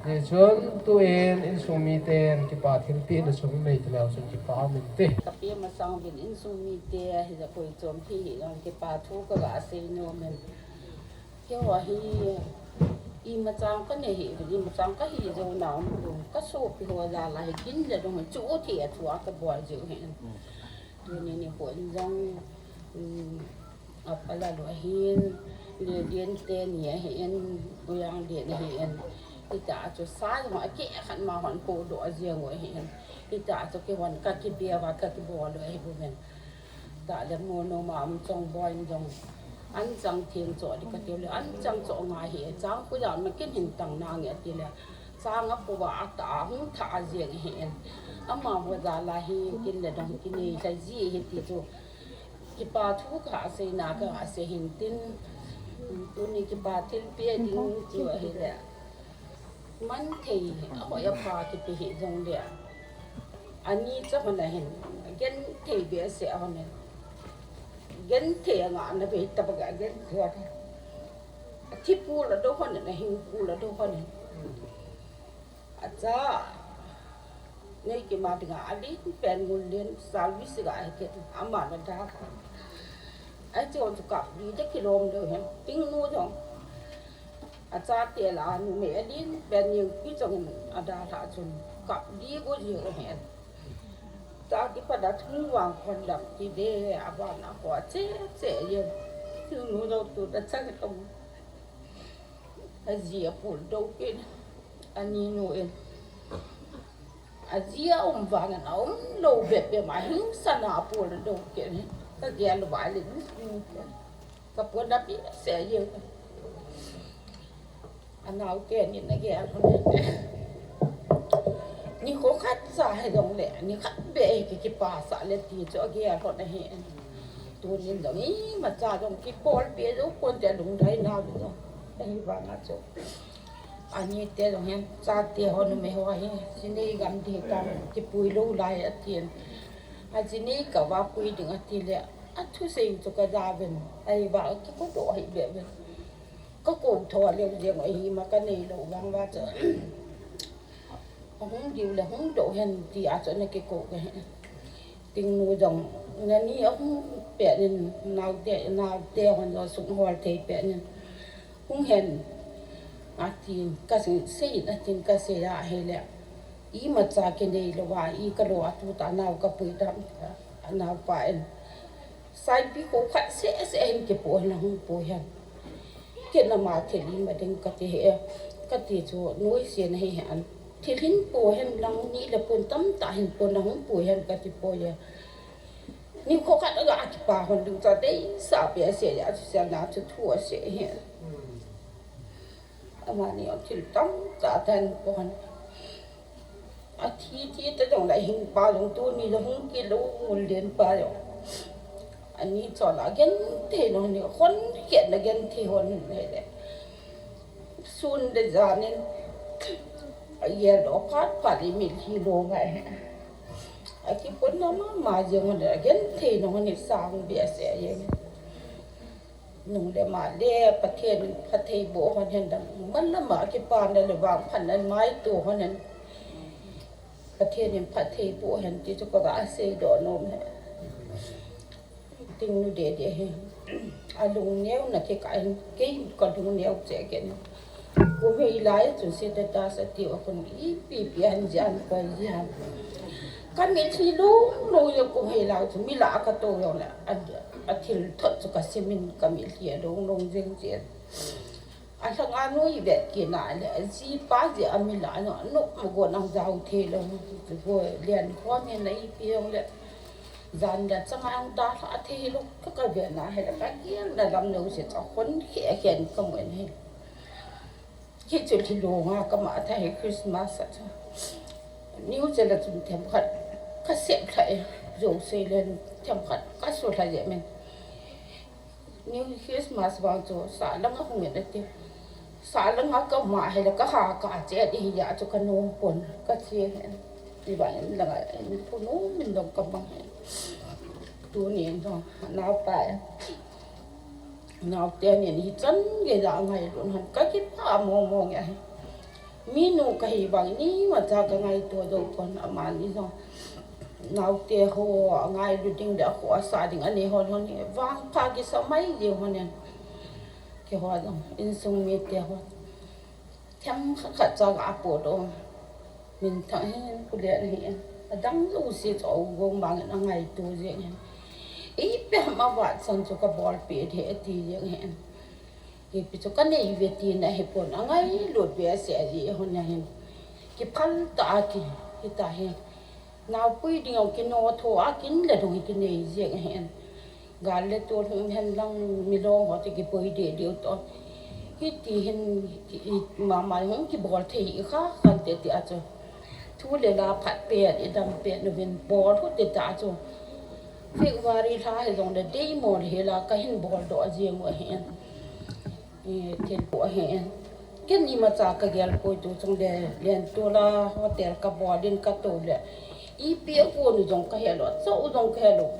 Hijeh chun tuin insung miten kipa thilpehna chu hung nei taleu chun kipa um inte. Kapi masang uvin insung mite hijeh koi chom thei hijongle kipa thu kaga sei nom in. Keiho hi, imacha kanei hih uvin, imacha kahi jou nau, kasopi ho jal a hi kin le dong hi chu thei a thu a kabol jiu ahin. Tuni nikho in jong, um, apa Lalu ahin, Lelen teni ahin, Bujang Len ahin. Hita chu sa jong akeh khat ma hon podoh jeng u ahin. Hita chu keihon kakibe uva kakibol u ahi bouvin. Tah le mono ma um chong boi in jong. Anchang theng cho ding katiu le, anchang cho ngai hi, chang khu jam na kin hin tang nange ati le. Chang apo uva atah a hung thah jeng ahin. Amaho jal a hi kin le dong kinei lha ji ahi ti chu. Kipa thu kaga seina kaga sei hin tin. Tuni kipa thilpeh ding chu ahile. Man thei, ahoi apha kipe hih jongle, ani cha hon ahin, genthei behseh hon ahin. Genthei angahna be tabang a genthei hon ahin. Athi pul adou hon ahin, ahing pul adou hon ahin. Acha, nei kima dinga, alen pen Ngullen service ga ahi kit, aman ada. Ahi chu chu kap di de kilom lou hen, Tingnu jong. Achate lah a numei alen pen Nengpi chong in adalhah chun kap di go jeng ahin. Cha kipat a thum vang khondam ti de, aban a kho cheh cheh jeng. Tingnu jong tun achang tong. Aji apul dou kit. Ani nu in. Aji aum vangin aum lou bep bep ma hing sana apul dou kit. Kagel uva le. Kapuna behseh jeng. Anaote ni nagel hon. Nikho khat cha hijongle, nikhat beh hi ki, kipasah le ti chu agel hon ahi. Tunin jong imacha jong kibolpeh jou ponte alungdai nau jong. Ahivanga chu. Anite jong hin chate ho numei ho hi, jinei gam ding tam, kipui lou lai atin. Ajinei kava pui ding ati le, athusei chu kaja uvin. Ahivang kikodoh hih beh uvin. Kakou tho leu jeng u ahima kanei lou vang uva chu. Ahung diu le hung doh hen tia chu ana kikou kahi. Tingnu jong nani ahung pet in naote, naote hon jong sung hol thei pet in. Hung hen atin kasei, sei in atin kasei ahile. Imacha kinei louva, i kalo a tutah nao kapui dam, naopa in. Saipi kho khat seh seh hin kipo hen, hung po hen. Kei nama thil ima ding kati he, kati chu noise nahi hen. Thil hin po hen lang ni le pon tamtah hin po nahung po hen kati poi e. Nikho khat aga kipa hon ding cha deisah pi ase a chu sel na chu thu ase he. Amani jong thil tamtah ahin po hen. Athi thi ta jong la hing pa jong tuni jong hung kit lou Ngullen pa jong. Ani chon a genthei nung ni, hon khet na genthei hon ni le. Sun le jan in, a yellow phat phat i mitlhi lo ngai. A kipon na mama jeng hon le, a genthei nung ni sang bia se a jeng. Nung le ma le, Pathen in phatthei boh hon hen dang. Man la ma kipa na le vang phan na mai to hon hen. Pathen in phatthei boh hen ti chu ka ga sei doh nom he. Ting nu de de he. A lung neo na ke ka en, ke ka lung neo che ke ni. Kum hei lai chun status a ti a kon ipi pi an jan koi jan. Ka mitlhi lung lung jeng kum hei lai chun mi la ka to jong le. A, a thil thot chu ka simin ka mitlhi a lung lung jeng che. A lhanga nu i vet kit na le, a jipa jeh a mi la no, no, ma go nang jau thei lou, go lian khom hin na ipi jong le, jan le chang ang da lha thei lou, ka, ka vet na he le, ka kiang na lam lou se cha hon khe khen ka mu en he. Hi chu thil lou nga ka ma tha he Christmas a cha. New che la chun themkhat, ka sep lha e, jo se le themkhat, ka su lha je men. New Christmas vang chu, sa langa hung in ati. Sa langa ka ma he le ka ha ka che di hi ya chu ka nom pon ka che he. Ti ba in langa in pu nom min dong ka bang he. Tuni in dong, nau pa e. Nau te ni ni chan ge da ngai lun han ka kipah mong mong e. Mi nu ka hi vang ni ma cha ka ngaito dou pon amani jong. Naote ho a ngailu ding le a kho a sa ding a nei hon hon hi vang pha kisa mai jeng hon en. Keiho jong insung mite ho. Themkhat khat cha ka po dou. Minthang hin pu le na hi en. Adang jouse chu a u gong bang in a ngaito jeng hen. Ipi ham a vat chan chu ka bolpeh ding ahi ati jeng hen. Ipi chu ka nei ve tina hi pon a ngailut ve a se a ji hon a hin. Kiphal ta a ki, hita hi. Naopui ding a kino tho a kin le dong hi kinei jeng hen. Gal le tol hung hen lang milong ho te kipoi de de u to. Hiti hin, hi, mama hung kibol thei kha khan te ti a chu. Thu le la phat pet, i dam pet uvin bol u te ta chu. February lha hi jong le dei mo le hi la ka hin bol doh jeng u ahi en. I thil pu ahi en. Ken imacha ka gel poi tu chung le len tu la hotel ka bol in ka to le. Ipi a kon u jong ka he lou, cho u jong ka he lou.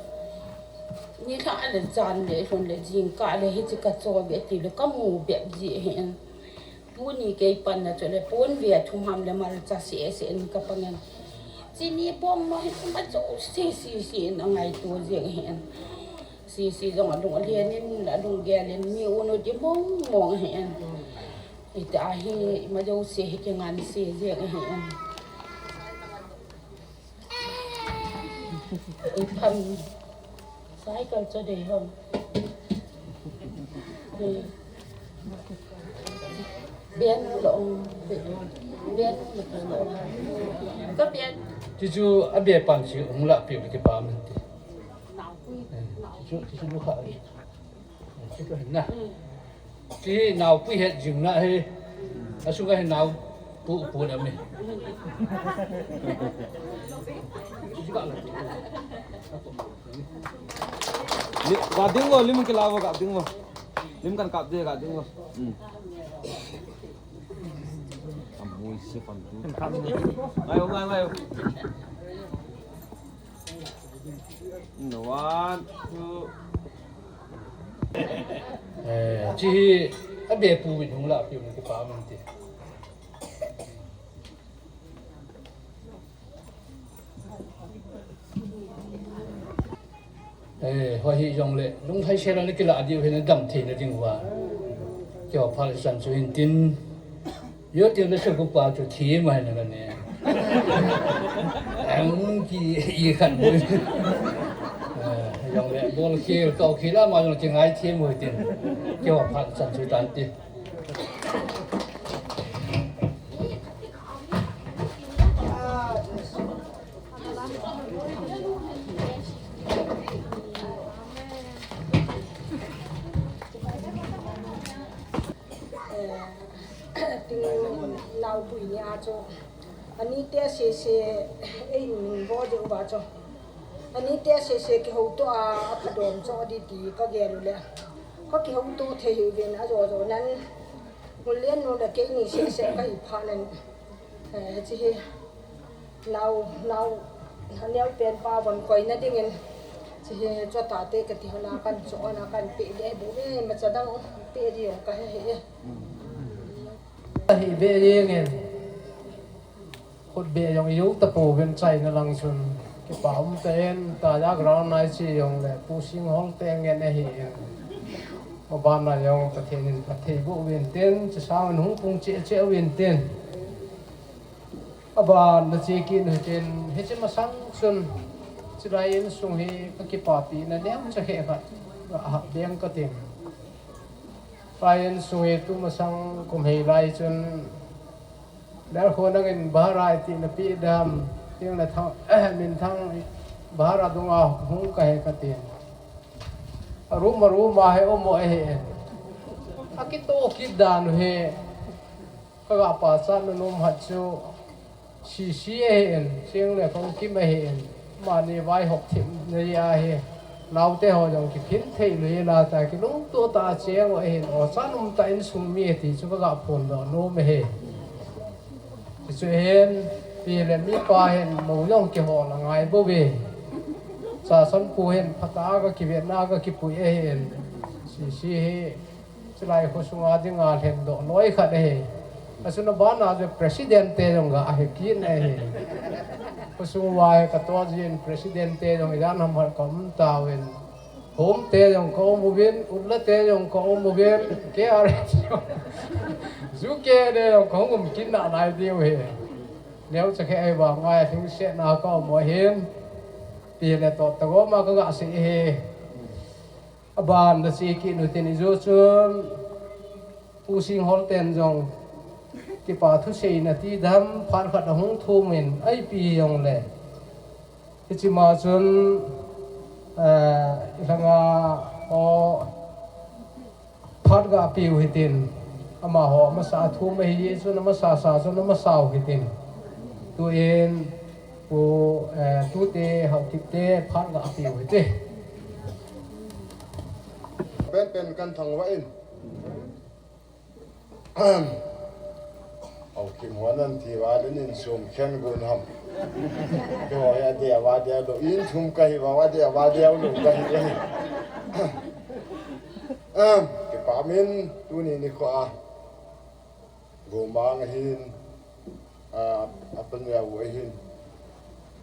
Ni lha le jan le lhun le jingkah le hichi ka cho be ti le ka mu be ji ahi en. Tuni kei panna chu le pon ve thum ham le malcha se se in ka pang en. Chini bom mo hi ma chu se se se in a ngaito jeng hen. Se se jong a lung a lian in a lung gel in mi u nu ti mong mong hen. Ita hi ma jouse hi kingan se jeng hen. I pham cycle cho dei hom. Bian lo, bian lo. Ka bian. Chuchu a bia pan si ung la piu ki pa min ti. Chuchu, chuchu lu kha. Chuchu na. Ti naopui het jing na he. A sunga he naopu pu na mi. Ga ding vo, lim kila vo, ga ding vo. Lim kan kap de, ga ding vo. Hmm. Amui si pan tu. Ngai, ngai, ngai. One, two. Eh, chi hi a be pu win hung la pi mu ki pa man ti. Eh, ho hi jong le, lung hai se la le kila diu hin dam thei na ding wa. Kio phal san chu hin tin. Yo ti le se ku pa chu thi ma na ne. Ang ki i khan bu. Eh, jong le bol khel to khila ma jong ki ngai thi mo tin. Kio phal san chu tan ti. Tin naopui ni a chu. Ani te se se ei min bo de uva chu. Ani te sese kihouto a, aphadom cho di ti kagel u le. Kakihouto thei hi uvin ajo jo nan. Mulen nu le keini sese kahi pha nan. Eh, chi hi. Nau, nau, neu pen pa von koina dingin. Chi hi chota te kati hona kan cho na kan pe de bu me ma cha dang pe di ong kahe he. Ahi be yengin. Khut be jong iu tapouvin chaina lang chun. Kipa um ta en, ta ja ground nai chi jong le, Pu Singhol te ngen ahi in. Maban na jong Pathen in phatthei boh uvin tin, chi sang in hung pung cheh cheh uvin tin. Aban na chi kit u tin, hiche masang chun, chilai insung hi kakipapi na neocha khe khat, ahap deng katin. Lai insung hi tu masang kum hei lai chun, Lalkho nangin bahara iti napi dam, ting le thang, minthang bahara dunga hung kahe katin. A room, a room a he omo ahe. Akito kit dan u he. Kaga pachat nom hat chu. Sisi ahin, Sing le Kong Kim ahin, mani vaihop thim nei ahi. Naote ho jong kiphin thei lou ila ta kilungto ta cheng u ahin, o cha num ta insung mi ti chu kaga phondoh nom ahi. Ti chu hin, pi le mi pa hin, mo jong kihol angai bou ve. Chasan pu hin, phatah a kakivetna kakipui ahin. Sisi hi, Chulai khosunga dinga lhendoh loi khat ahi. Achun abana chu president te jong ga ahi kit ahi. Khosung uva hi katoh jin president te jong idan ham hat kaum tauvin. Home te jong kaum uvin, utla te jong kaum uvin, K R S jong. Zu ke te jong kaum um kit nalai diu ahi. Neocha khe ahivanga lhingsetna kaum u ahin. Pi le to tagoma kaga sei ahi. Aban da chi kit u tin ijou chun Pu Singhol ten jong kipa thuseina ti dam phat khat ahung thum in aipi jong le. Hichima chun, eh, ilanga o phat ga piu hitin. Amaho amasa thum ahi chun amasa sa chun amasa u hitin. Tuin Pu, eh, tute Haokip te phat ga piu hite. Pen pen kan thangvah in. Haokip ho nan ti va le nin sum khen gun ham. Keiho hi adeh a va deh lou, in thum kahi va, adeh a va deh lou kahi. Kipah min tuni nikho a. Gomang ahin, a, apaneo ahin.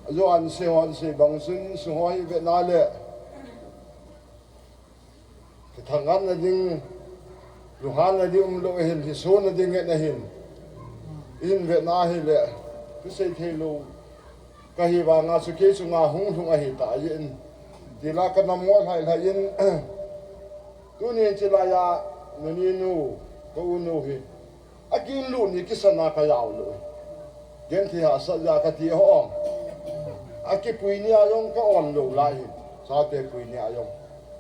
Ajo an sei, an sei bang chun, sung ho hi vetna le. Kithangatna ding, lunghanna ding umlou ahin, hisona ding ngen ahin. In vetna hile, kisei thei lou. Kahi vanga chu kei chunga hung lhung ahi ta jin. Tila ka nam ngol hai hai in. Tuni chilai a, nani nu, ka u nu hi. Akin lu ni kisana ka yau lou. Genthei hahsat ja kati ho. Akipui ni a jong ka on lou lai hi. Chate pui ni a jong.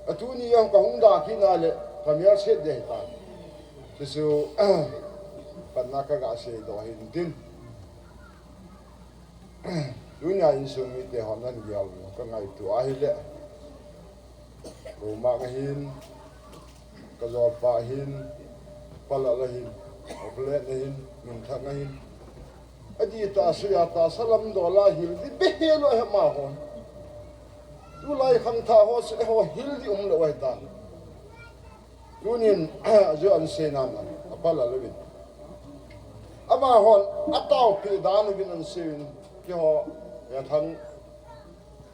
Atuni jong ka hung da kit na le, ka mel set deh ta. Tichu, patna kaga seidoh hin tin. Tunia insung mite hon nan gel u ka ngaito ahile. Gomang ahin, ka jolpa ahin, Palal ahin, Oplet ahin, Minthang ahin. Adih tah a sui a tah a salam dola hil di behel u ahi amahon. Tulai khangthah ho chu eiho hil di umlou ahi ta. Tunin, ajo an sei nan, a Palal uvin. Amahon, ataopi dan uvin an sei uvin, keiho, ya thang,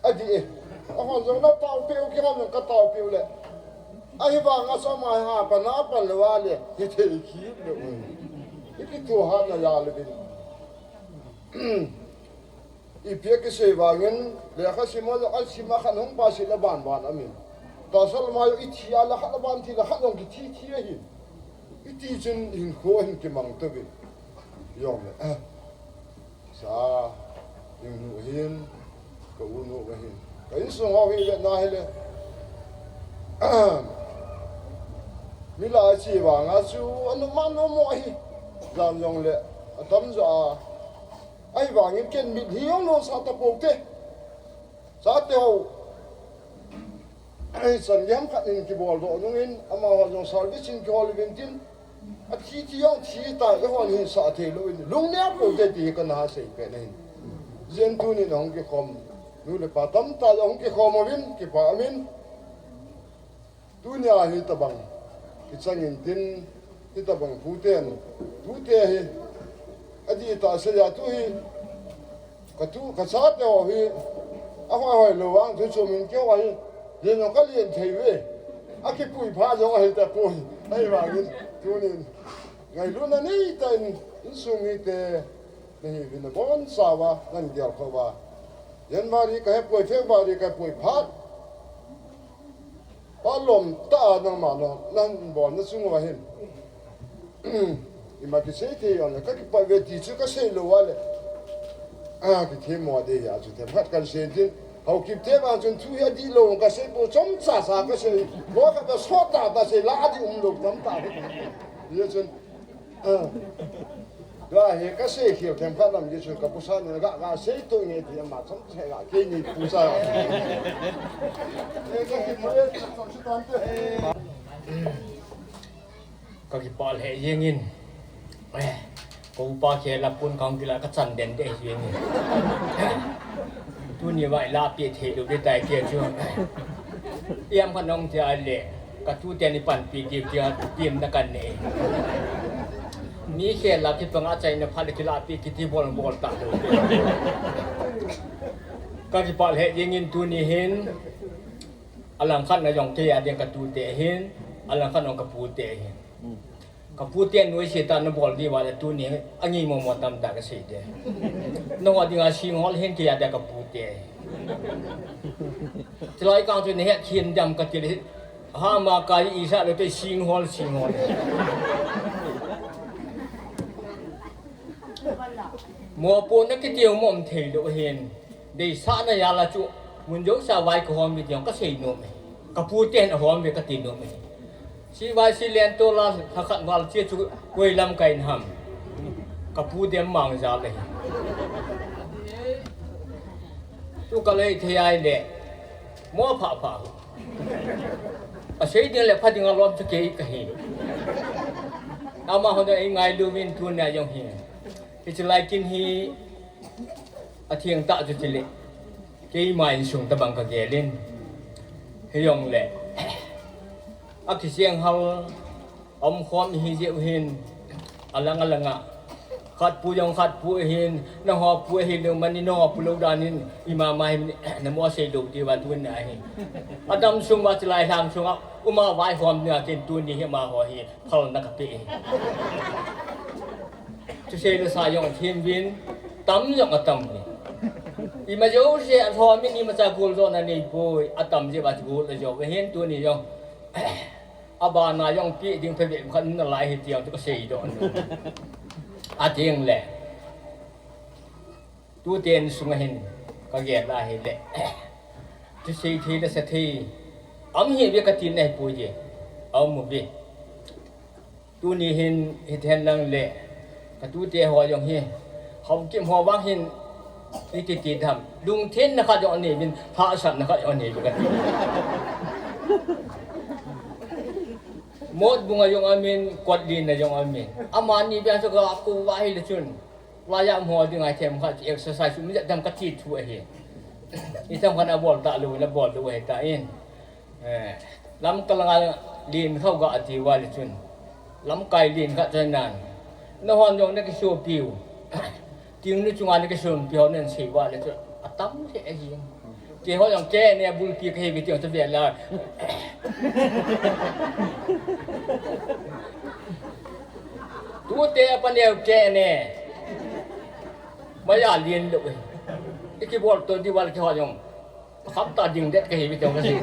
adih e. Ahon jong na taopi u, keihon jong ka taopi u le. Ahivanga chu ama ha, pana pan le va le, hithei kit le u. Ikithohhatna jal uvin. Ipi a kisei vangin, lekha sim ho jong, a sim a khat hung pa sim le ban ban amin. Tahsa lama jong ithi a le khat le ban thi le khat jong kithi thi ahi. Iti chun hinkho hin kimang tauve. Jong le, eh. Sa, in nu hin, ka u nu ka hin. Ka insung ho hi le na hi le. Mi la chi vanga chu, anu man no mo hi. Jan jong le, atam jo a. Ahivangin ken mitlhi jong lou sa tapou te. Tate ho, chan gei ham khat in kibol doh nungin, amaho jong service in kihol uvin tin, athi thi jong thi tai, eihon hin sah thei louvin, lungneo pou te ti hi kana sei pen ahin. Jen tunin ahung kikhom, nu le pa tamtah ahung kikhom uvin, kipa umin. Tunia hitabang kichang intin, hitabang puten, tute hi, adih tah seiya tu hi, katu, kachate ho hi, ahoi hoi lou vang thu chu min keu ahi, len jong kalen thei uve, akipui pha jong ahi tapoi, ahivangin, tunin, ngailutna neitah in, insung mite, nahiuvin nabonchauva, nangin gelkhouva, January kahepoi, February kahepoi phat. Pa lom tah a nangma lom, nang bolna chung uva hin. Ima kisei thei jongle, kakipah uve ti chu kasei lou uva le. A, kithemmo ding ahi a chu themkhat kan sei tin. Haokip te vang chun thu hi adihlou kasei pou chomcha sa kasei. Mo khat a sot tah tah sei la adih umlou tamtah. Hijeh chun. Ah. Tua hi kasei khel themkhat lam Jesu kapusan in ga, ga sei to nge ti ama chomcha ga keini pusa. Eh, ka ki, eh, ka ki, ka kipah lheh jengin. Eh, ka upa khel a pon kang kila kachan den deh jengin. Tuni vai la pi thei lou ding tai ti chu. Iam kha nong ti a le. Ka tute ni panpi diu tia, tupina kanei. Mi khel a kipang a achaina phat le kilahpi kiti bol bol ta lou. Ka kipah lheh jengin tuni hin. Alangkhat na jong kei a ding ka tute ahin. Alangkhat na jong ka pute ahin. Ka pute nuisat tah nabol diu vale tuni angei momo tamtah kasei te. Nangho dinga singhol hin kei a ding ka pute. Chulai kang chu nahet khin dem kati le. Ha ma kai isa le te singhol, singhol. Mopo na kiti mom thei lou hin. Deisahna jal a chu, mun jouse a vai kahom uve ti jong kasei nom e. Ka puten ahom uve kati nom e. Si vai si lentol a, lhakhat val chia chu, koi lamkai in ham. Ka pu dem mang jal ahi. Tu kalei thei a le, mo pha pha. Asei ding le pha ding alom chu kei kahi. Amaho na eingailu uvin tunia jong hi. Hiche lai kin hi, Atheng tah chu chule. Keima insung tabang kagel in. Hijongle. Akiseng hal. Omkhom ihi jeh u hin. Alang alang a. Khat pu jong khat pu ahin. Nangho pu ahilou man in nangho pu lou dan in. Ima ma hi namo sei lou ti va tun ahi. Adam sung va chulai lhang sung a. Uma vaihom nia kin tuni hi amaho hi. Phalna kapeh e. Thusei le sa jong athem uvin, tam jong atam uvin. Ima jouse alhom in imacha goljona neipoi, atam jeh uva chu gol ajo uva hin tuni jong. Abana jong peh ding phabep khat nalai ahi ti jong chu kasei doh. Atheng le. Tuten sunga hin kagel a hile. Thusei thei le sa thei. Aum hi ve kati nahipoi je. Aum uve. Tuni hin hiten lang le. Ka tute ho jong hi. Haokip ho vang hin. Iti ti dam. Lungthenna khat jong anei uvin. Hahsatna khat jong anei uve kati. Motbung a jong aumin, Kotlen a jong aumin. Amani bia chu ka kou va hile chun. Laiya um ho dinga themkhat chu exercise um jep dam kati thu ahi. Ithemkhat abol talou, nabol lou ahitan. Eh, lamkai langa len khat ga ati uva le chun. Lamkai len khat chu nan. Nahon jong nakisopiu. Thingnu chunga nakisunpi ho nasei uva le chun. Atam lheh ahi. Keiho jong kei neh bulpi kahi ve ti jong chu ve la. Tute paneo kei neh. Maya lien lou e. Ikibol to di val keiho jong. Kham ta ding det kahi ve ti jong kasei.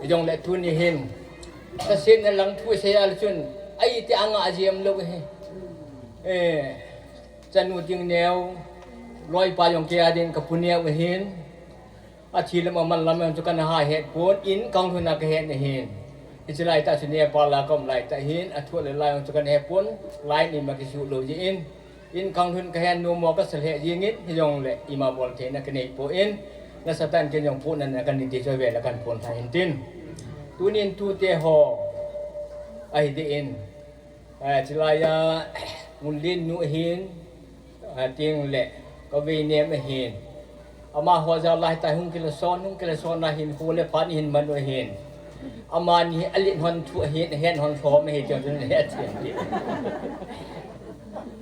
Ijongle tuni hin. Kasei na lang thu sei a le chun. Ai ti anga ajem lou e. Eh. Chanu ding neo, loipa jong kei a ding kapu neo ahin. Athi lam aman lam jong chu kana ha het pon, in kahung lhun a kahet ahin. Hiche laitah chu Nepal a kaum laitah hin, athu le la jong chu kana he pon, lai in ima kisuh lou jeh in. In kang lhun kahen nom mo kasa lheh jingin, hijongle ima bol theina kanei poi, nasatah in ken jong pohnatna kanei ti chu avel a kahin phongthah in tin. Tunin tute ho ahi deh in, eh, chulai a, Ngunlen nu ahin, eh, tengle Kaveinem ahin. Amaho jal lai tai hung kilason, hung kilason na hin khole phat ni hin man u ahin. Amani hi alet hon thu ahin, ahen hon lhom ahi ti jong chun ahe chen ti.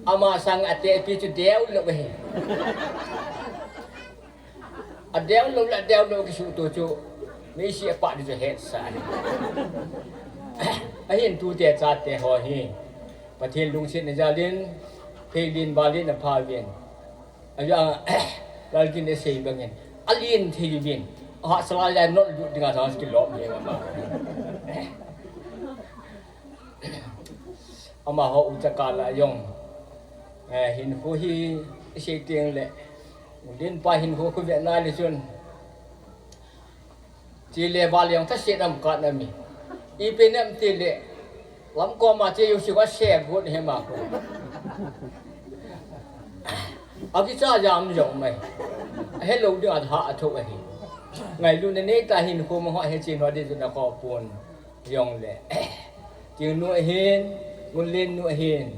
Ama sang a tepi chu deu lou ahi. Adeu lou le, adeu lou kisuto chu, meisi apah di chu hetsah ahi. Ahin tute chate ho hi Pathen lungsetna jalin, phelin, balin apha uvin. Aja, Lalgin asei bangin, alen thei uvin. Ahahsa lai a nol lut dinga chance kilom hi ama. Amaho ucha kal a jong, eh, hinkho hi isei tengle, Ngunlen pa hinkho khu vet nale chun, chele vale jong thaset am khat na mi. Ipi nem tile, lam koma che jouse khu asem got ahi ama khu. Akicha jam jong mai. Ahelou dinga tha athoh ahi. Ngailutna neitah a hinkho amaho hechen ho di chu nakhoh pon. Jongle, Thingnu ahin, Ngunlen nu ahin,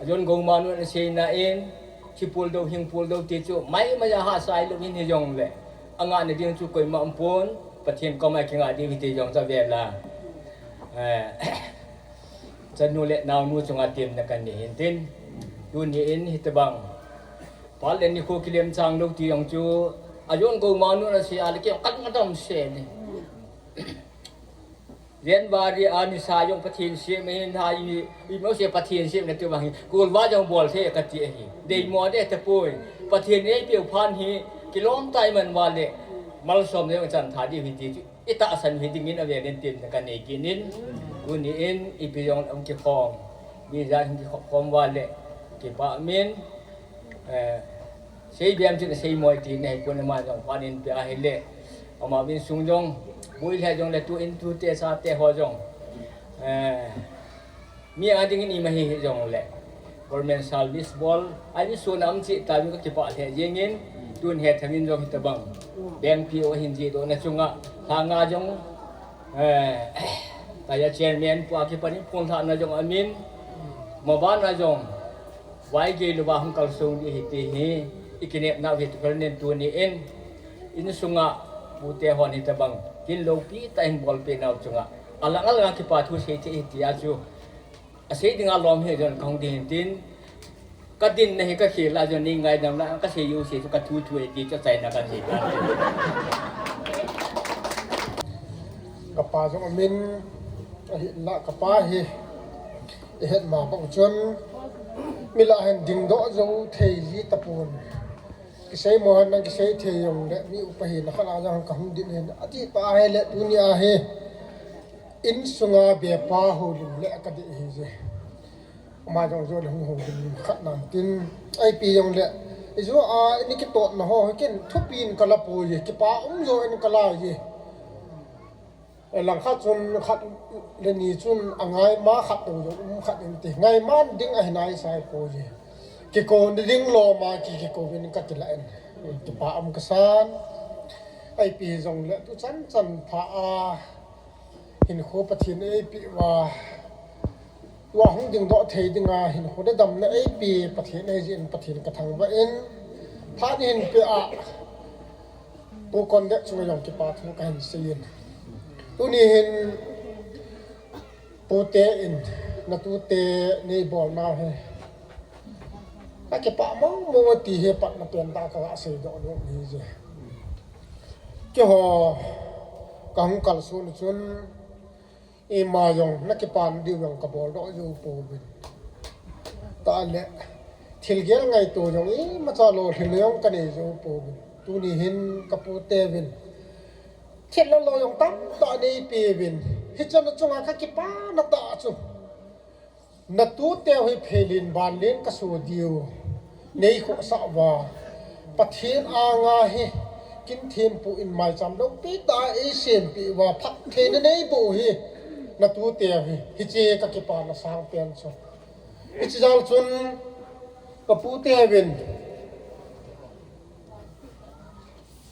ajon Goma nun aseina in, thi puldou, hing puldou ti chu maimai a hahsa lou in hijongle, angahna ding chu koima umpon, Pathen koma kingah diu ahi ti jong chu avel a, eh, chanu le naonu chunga temna kanei hin tin. Tuni in hitobang phat le nikho kilemchang lou ti jong chu, ajon Goma nun asei a le kei jong kadam kadam se ni. January a nisa jong Pathen sem ahin, ha, i, imo se Pathen semna ti vang hi, golvah jong bol thei kati ahi. Deimo ding tapoi. Pathen in eipeu phat hi kilom tah iman uva le, malsomna jong ichan tha diu ahi ti chu itahsan u ahi dingin avel in temna kanei kit in. Tuni in ipi jong hung kikhom, mi jat hung kikhop khom uva le, kipah umin. Eh, sei bem chun sei moi tina hipon, ama jong phat in pe ahile, ama insung jong boi lheh jongle tu in tute chate ho jong, eh, mi a dingin ima hi hijongle, government service bol a insung a um cheh tah in kakipah lheh jengin, tun hethem in jong hitobang bank P O ahin jih dohna chunga, lha nga jong, eh, tia chairman pu a kipan in phongthahna jong amin, maban a jong vaigei louva hung kalsong ding ahi ti hi ikinepnau hi tukal nen tuni in, insunga pute hon hitobang kin loupi tah in bolpeh nau chunga alang alang a kipa thu sei thei ahi tia chu asei dinga lom hi jong kahung ding in tin, kadinna hi kakhel a jong nei ngaidam la, kasei jouse chu kathu thu ahi ti chu achaina kasei ta. Kapa jong amin, ahinla kapa hi ihet ma bang chun mi lah a hin dingdoh jou thei ji tapon. Kisei mo hen nang kisei thei jongle mi upa hina khat a jong kahung ding in ati ta ahile tuni a hi insunga bepa houlim le kadei ahije. Ama jong jole hung houlim khat nan tin, ipi jongle ijo a ini kitotna ho hi ken thupi in kala poi, kipa um jo in kala ji. Langkhat chun khat le ni chun angaima khat tou jong um khat in ti, ngaiman ding ahi nai sai poi. Kikouna ding lom a ki, kikou in kakilah in kipa um kasan. Ipi jongle tu chan chan pha a hinkho Pathen eipeh uva, tua hung dingdoh thei dinga hinkho le damna eipeh Pathen ahi jeh in Pathen kathangvah in, phat hin peh a Pu Conrad chunga jong kipa thu kahin seiyin. Tuni hin pute in natute neibolnau hi kakipah mong mong e ti hi patna pentah a kaga seidoh nom ahije. Keiho kahung kalson u chun ima jong nakipana diu jong kaboldoh jou pouvin, tale thilgel ngaito jong imacha lolhinna jong kanei jou pouvin, tuni hin kapute uvin thil le lo jong tamtah neipeuvin, hichan a chunga kakipana tah chu natuteu hi phelin vanlen kaso diu neikhohsah uva, Pathen anga hi kin thempu in maicham loupi tah a eisempeh uva phattheina neiboh u hi natuteu hi, hiche kakipana sangpen chu. Hiche jal chun Ka pute vin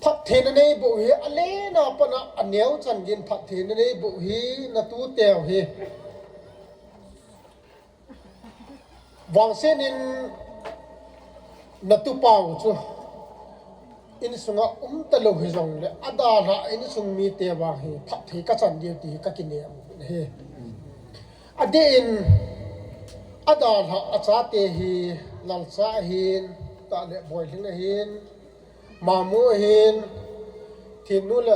phattheina nei bou hi, a lena pana a neo chan gin phattheina nei bou hi, na tute u hi. Vangsenin na tupau chu insunga um talou hijongle, a dalha insung mite vang hi phatthei ka chan diu ti ka kinem u hi. Adeh in, a dalha a chate hi Lalcha ahin, tah le Boihling ahin, Mamu ahin, Thinnu le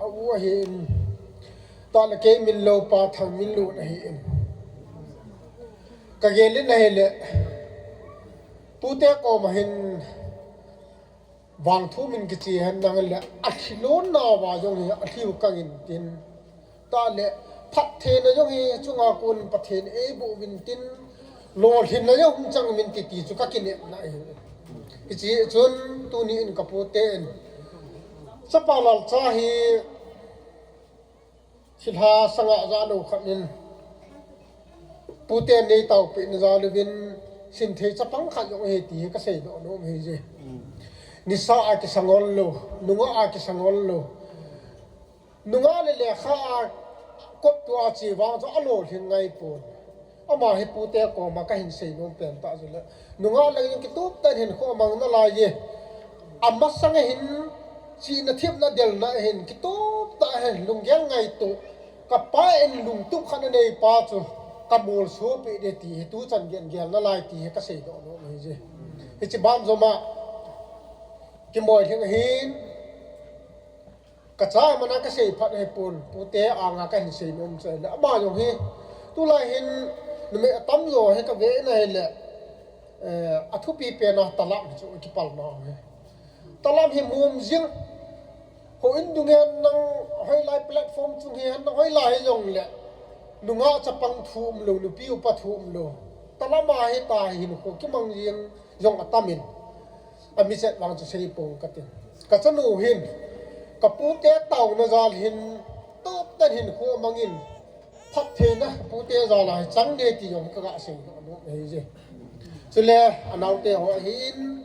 a u ahin, tah le kei min lou pa Thangminlun ahin. Ka gelin ahile, pute koma hin vangthu min kichi hen nang le, a thilon nauva jong hi a thiu kang in tin. Tah le, phattheina jong hi chunga kon Pathen ei bou vin tin, lolhinna jong hung chang min ti, ti chu ka kinepna ahi. Hichi chun tuni in ka pute in, chapa Lalcha hi thilha sanga ja lou khat in, pute nei taopeh na ja louvin, simthei chapang khat jong ahi ti hi ka seidoh nom ahi je. Nisa a kisangol lou, nungah a kisangol lou. Nungah le lekha a kot tua chi vang chu a lolhin ngai pon. Ama hi pute koma ka hin seinom pen tah chu le, nungah le in kitup tah in hinkho mang nalai e. A masang a hin chihna themna delna a hin kitup tah a hin lunggel ngaito. Ka pa in lungtup khat anei pa chu ka molso peh de ti hi tuchan gei in gel nalai ti hi ka seidoh nom ahi je. Hichi ban joma Kimboihling ahin, ka cha mana ka sei phat ahi pon, pute anga ka hin seinom chu le. Ama jong hi, tulai hin, numei atam jo hi ka ve na hile, eh, a thupi pen a talam hi chu kipal na hi. Talam hi mum jing, houin dung hen nang hoilai platform chung hi hen nang hoilai hi jongle, nungah chapang thu umlou, nupi upa thu umlou. Talam a hi ta hinkho kimang jing jong atamin. A mi chet vang chu sei pong ka tin. Ka chanu hin, ka pute taona jal hin, top ten hinkho amangin, phattheina pute jal a hi chang de ti jong ka ga seidoh nom ahi je. Chule, a naote ho hin,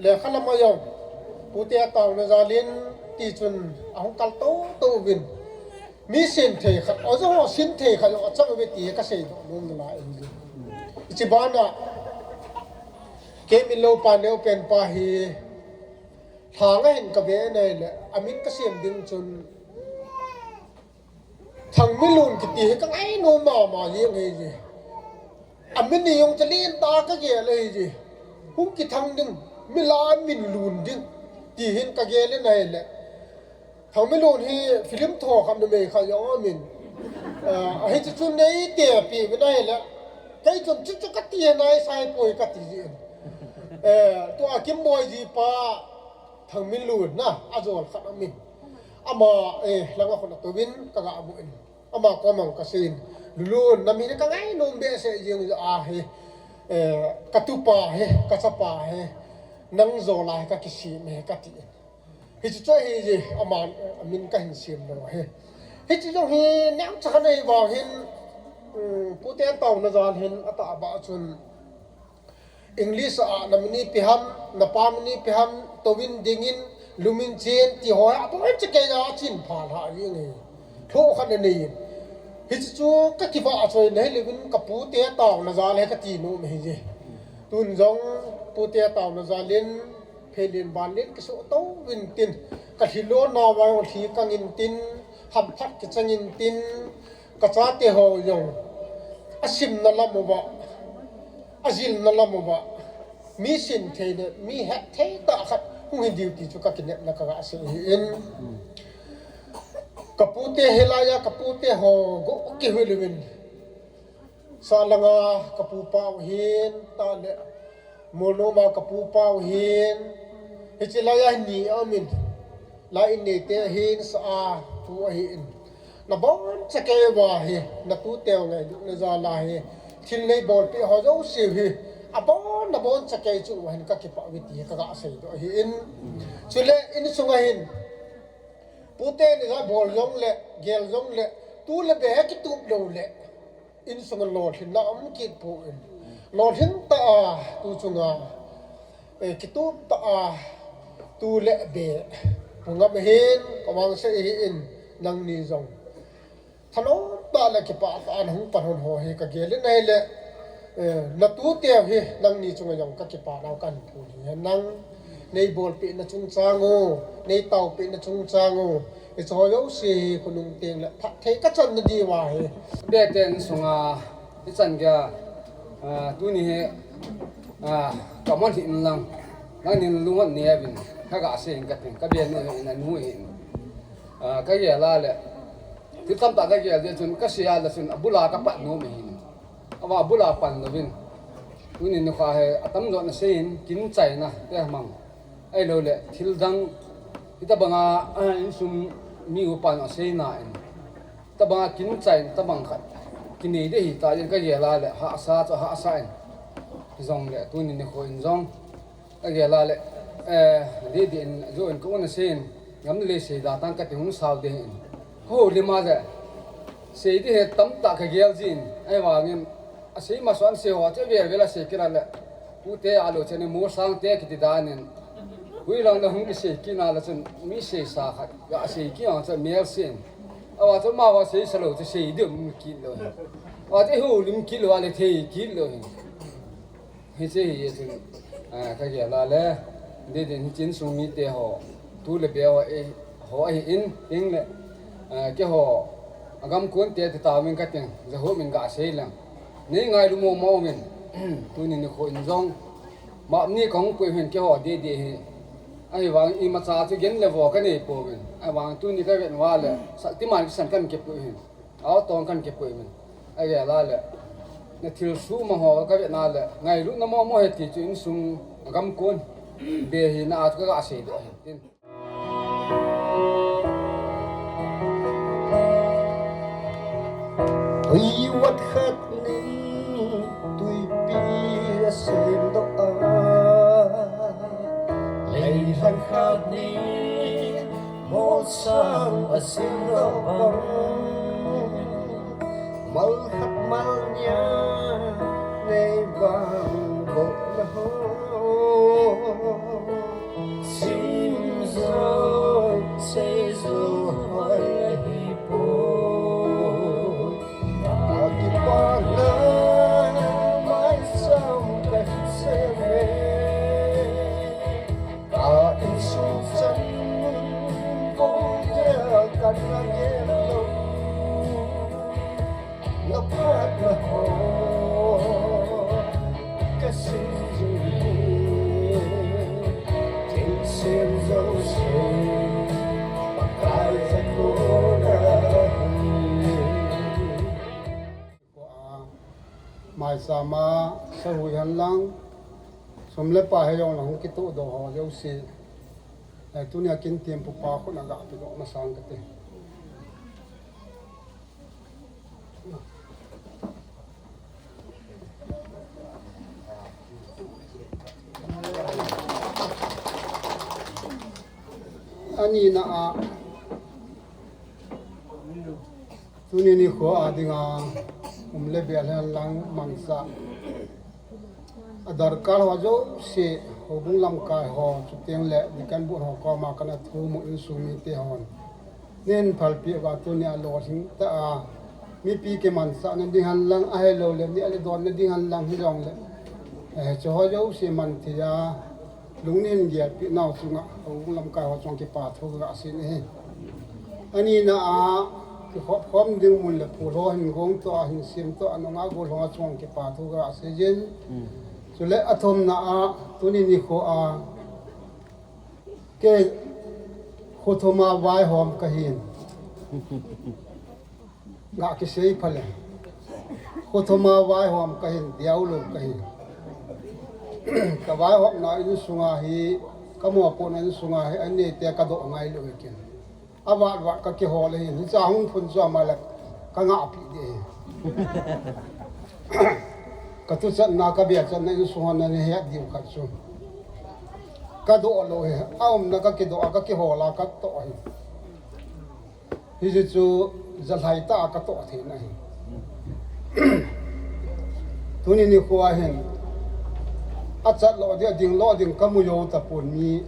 lekha lam a jong, pute taona jal in, ti chun, ahung kal toto uvin. Mi simthei khat, ajo ho simthei khat jong achang uve ti ka seidoh nom nalai ahi je. Hichi bana, kei min lou pa neo pen pa hi, lhang a hin ka ve na hile, amin ka sem ding chun, Thangminlun kiti hi ka ngainom mama jeng ahi je. Amin hi jong chu lentah a ka gel ahi je. Hung kithang ding, milah a min lun ding, ti hin ka gel in ahile. Thangminlun hi film tho khat numei khat jong amin. Ah, hichi chu nei tepi uvin ahile. Kei chun chuchu ka ti nai sai poi ka ti jin. Eh, tua Kimboi jipa Thangminlun na, ajol khat amin. Ama, eh, langa khun atouvin ka ga mu in. Ama koma ka seiyin. Lulun, na min ka ngainom behseh jeng ahi. Eh, ka tupa hi, ka chapa hi. Nang jol a hi ka kisem hi ka ti in. Hichu chu ahi je, ama, eh, amin ka hin sem lou ahi. Hichu jong hi, neocha khat ahi vang hin, um, pute taona jal hin, atahbeh chun, English a, na min ipi ham, na pa min ipi ham, touvin dingin, lumin chen, ti ho hi, abon chakei a chin pha lha jeng ahi. Tho khat anei in. Hichu chu ka kivah choi na hi levin ka pute taona jal hi ka ti nom ahi je. Tun jong pute taona jal in, phelin banlin kiso touvin tin. Ka lhilou nauva jong lhi kang in tin, hamphat kichang in tin, ka chate ho jong, asimna lam uva, ajilna lam uva, mi simthei le, mi hetthei tah khat hung hi diu ti chu ka kinepna ka ga sei ahin. Ka pute hilai a, ka pute ho go kihui levin. Sahlanga ka pupa u hin, tah le, Molnom a ka pupa u hin, hichi lai a hin ni amin. Lai in neite ahin sa a pu ahin. Na bonchakei uva hi, na tute u ngailutna jal a hi. Thil nei bolpeh ho jouse hi. Abon, na bonchakei chu uva hin ka kipah uve ti ka ga seidoh ahin. Chule insunga hin. Pute ni ga bol jongle, gel jongle, tu le be kitup lou le. Insunga lolhinna um kit poi. Lolhing tah a tu chunga, eh, kitup tah a tu le be pungam hin ka vangse hi in nangni jong thanom tah le kipah tah a nahung pan hon ho hi ka gel in ahile, eh, na tu teu hi nangni chunga jong ka kipah nau kan pu hi nang nei bolpi na chungchang u, nei taupi na chungchang u, i cho yo si hi khonung teng le phat thei ka chan na di wa hi. Be ten sunga i chan gei a, ah, tuni hi, ah, ka mon hi in lang, nangnin lungot ne avin, ka ga se in ka tin, ka be nu hi in, a nu hi in. Ah, ka gel a le, thil tamtah ka gel jeh chun, ka se a le chun, abul a ka pat nom hi in. Ava abul a pan louvin. Tuni nikho hi, atam jo na se in, kin chaina, te mang. Ahilou le, thil dang, hitabanga, ah, insung mi upan asei na in. Tabanga kin chai, tabang khat. Kinei de hita, yen ka gel a le, hahsa chu hahsa in. Jong le, tuni nikho in jong. Ka gel a le, eh, di di in, jo in ka un asei in. Ngam le sei da tang ka ti hung sao de in. Ho le ma le. Sei di he tamtah ka gel jin. Ahivangin, asei masa in sei ho, che vel vel asei kit a le. Pu te a lo che ni mo sang te kiti dan in. Hui lang na hung kisei kit na le chun mi sei sa khat. Ga sei kit ang che mel sin. Awa chu ma wa sei sa lo che sei di um kit lo. Awa te hu lim kit lo a le thei kit lo. Hiche hi chun, ah, ka gel a le. Di din hiche insung mite ho. Tu le be ho e. Ho ahi in, in le, ah, keiho, agam kon te ti tauvin ka tin, jahu min ga sei lang. Nei ngailu mo mo min, tuni nikho in jong, map ni ka hung pui hin keiho di di hi. Ahivang imacha chu gen le vo ka nei pouvin. Ahivang tuni ka vet uva le, sak ti man kisan kan kipui hin. Au tong kan kipui min. Agel a le, na thil su ma ho ka vet na le, ngailu na mo mo he ti chu insung, agam kon, be hi na a chu ka ga sei do hin tin. Tui vat khat nin tuipi a sem doh a, lei hang khat nin mol sang a sem doh bang, mal khat mal nia nei vang boh na ho. Sim zo, sei zo, hoi ahi poi. Ka kipana mai sam ka hi se ve. Ka insung chan kong dia ka na gel lo. Na phat na ho ka sin jing hi, thil sem jouse Pakai ja kona hi. Maisam a sahui hen lang, sum le pai he jong lang hung kitoh doh ho jouse. Eh, tunia kin tempu pa khut na ga pe doh masang kate. Ani na a, tuni nikho a dinga um le bel hen lang mansa. A darkar ho jouse, houbung lamkai ho, chuteng le deacon board ho koma kana thum u insung mite hon. Nin phalpi uva tunia lolhing tah a, mipi kimansah na ding hen lang, ahilou le, neh le don na ding hen lang hijong le. Eh, chu ho jouse man thei a, lungnin gelpi nau chunga, houbung lamkai ho chunga kipa thu ka sei ahi. Ani na a, kikhop khom ding mun le phul ho hin gong toh a hin sim toh a nunga gol ho chunga kipa thu ka sei jin. Mm. Chule athum na a, tuni nikho a, kei kho thum a vaihom ka hin. Ga kisei pha le. Kho thum a vaihom ka hin, diau lo ka hin. Ka vaihom na insunga hi, ka mopohna insunga hi, anei te ka doh ngai lo hi kin. Avat vat ka kihol ahin, hicha hung phun chu ama le ka ngahpi ding ahi. Ka tuchatna, ka biachatna, insung hon ana het diu khat chu. Ka doh lou ahi, a umna ka kidoh a, ka kihol a, ka toh ahi. Hichu chu jalhai tah a ka toh theina ahi. Tuni nikho a hin, achat lou ding, ading lou ding kamu jou tapon, mi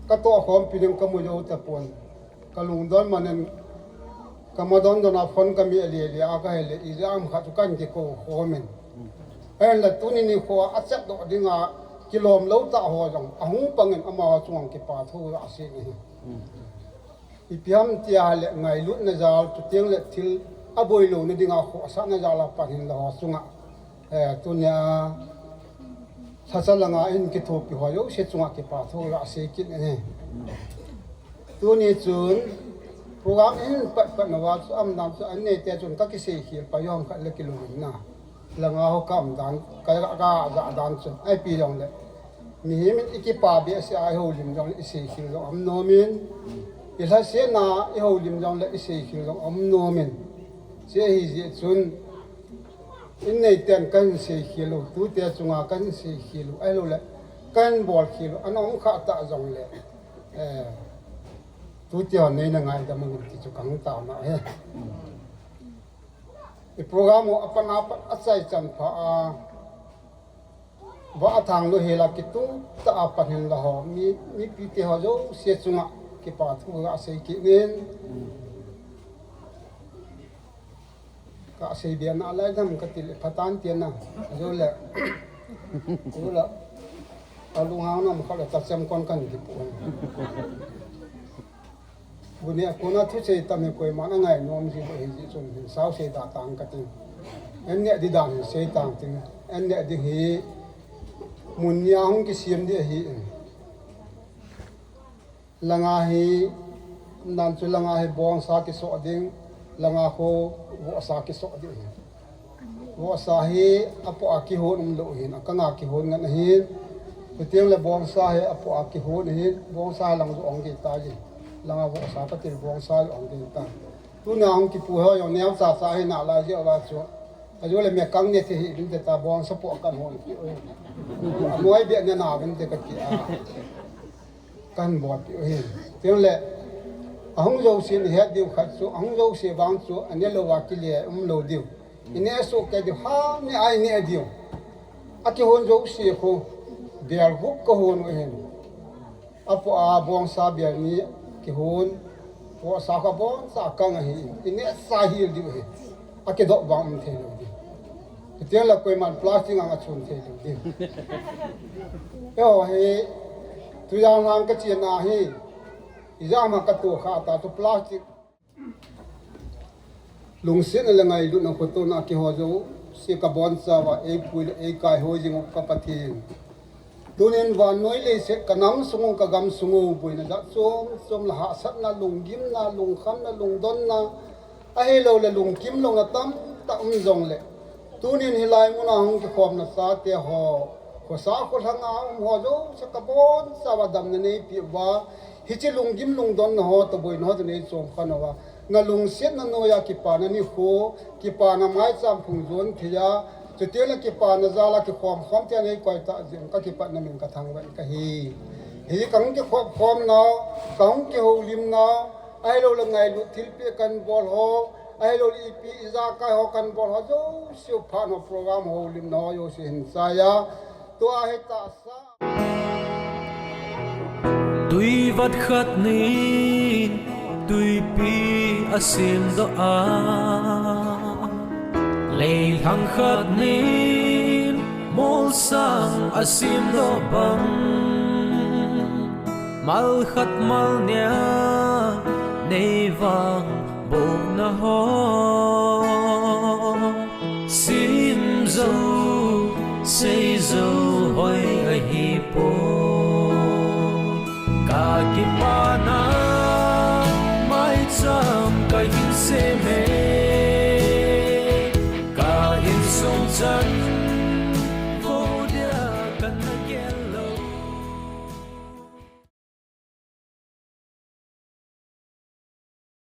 katoh khompi ding kamu jou tapon. Kalungdon manin, kamadon don a phone kami alele a kahile, ijat ham khat chu kahin kikou khomin. Ahinla tuni nikho a achat lou dinga kilom lou tah ho jong ahung pangin amaho chunga kipa thu asei ahi. Ipi ham tia le ngailutna jal, chuteng le thil aboi louna dinga khohsahna jal a pan hinla ho chunga, eh, tunia lhacha langa hin kithopi ho jouse chunga kipa thu asei kit ahi. Tuni chun program hin pat pat nauva chu aum dan chu an neite chun kakisei khel pai jong khat le kilungin na. Langa ho ka um dan, ka, ka ja dan chu. Ipi jongle, mihem in ikipa behseh a ihoulim jongle isei khel jong aum nomin. Ilhasetna ihoulim jongle isei khel jong aum nomin. Hiche ahi jeh chun, in neiten kahin sei khel u, tute chunga kahin sei khel u, ahilouleh kahin bol khel u, ana um kha ta jongle, eh, tute hon neina ngaidam un ti chu kahung taona ahi. I program u apan apat achaichan pha a, vah athang lou hela kitu tah a pan hinla ho, mi, mipite ho jouse chunga kipa thu kasei kit in. Kasei be nalai dem kati le phatan tia na. Ajole, kula, alunghang nom khat le tachem kon kahin kipu. Tuni a kona thusei tam hi koiman angai nom ji lou ahi jeh chun hin sao sei da tang kati. An neh ding dan hin sei tang ting. An neh ding hi mun nia hung kisem ding ahi. Langa hi, nan chu langa hi bongsa kisoh ding, langa khu vohsa kisoh ding ahi. Vohsa hi apoh a kihon umlou ahin, akanga kihon ngen ahin. Chuteng le bongsa hi apoh a kihon ahin, bongsa lang jong ong kei tai. Langa vohsa katil, bongsa jong ong kei tai. Tuna hung kipu ho jong neocha cha hi nalai jeh uva chu. Ajole mekang ne thei hih vinte ta, bongsa poh kahin hon peh u. Anoi beh ne na vinte kati a. Kahin bol peh u ahi. Chuteng le, ahung jouse in ihet diu khat chu, ahung jouse vang chu, ane lou a kile umlou diu. Ine soh kei diu, ham ne a ine diu. Akihon jouse khu, bel gup kahon u ahin. Apoh a bongsa bel ni kihon, vohsa khu aboncha kang ahi, ine sa hil diu ahi. Akidoh vang um thei lou ding. Chuteng le koiman plastic ang achun thei lou ding. Eiho hi, tujan lang kachena hi, ijat ham katoh kha ta chu plastic. Lungsetna le ngailutna khotona kihou jouse kabonchauva eipui le eikai hoi jing u ka Pathen. Tunin vannoi leiset kanam sung u kagam sung u boina jat chom chom le hahsatna, lunggimna, lungkhamna, lungdonna, ahilouleh lungkim louna tamtah um jongleh, tunin hilai muna hung kikhomna chate ho, khosa kholhanga um ho jouse kabonchauva damna neipeh uva, hiche lunggim lungdonna ho toh boina ho toh neichom khan uva, nalungsetna noiya kipana nikho, kipana maicham phung jon theiya, chuteng le kipana jala kikhom khom theiya neikoi tah jeh un kakipatna min kathangvah in kahi. Hiche kahung kikhop khomnau, kahung kihoulimnau, ahilouleh ngailut thilpeh kahin bol ho, ahilouleh ipi ijakai ho kahin bol ho jouse u phatna program houlimna ho jouse hin chaiya, tua hi tahsa. Tui vat khat nin tuipi asemdoh a, leilhang khat nin molsang asemdoh bang, mal khat mal nia neivangbohna ho, simjou seijou hoi ahipoi. Kakipana maicham kahin seme,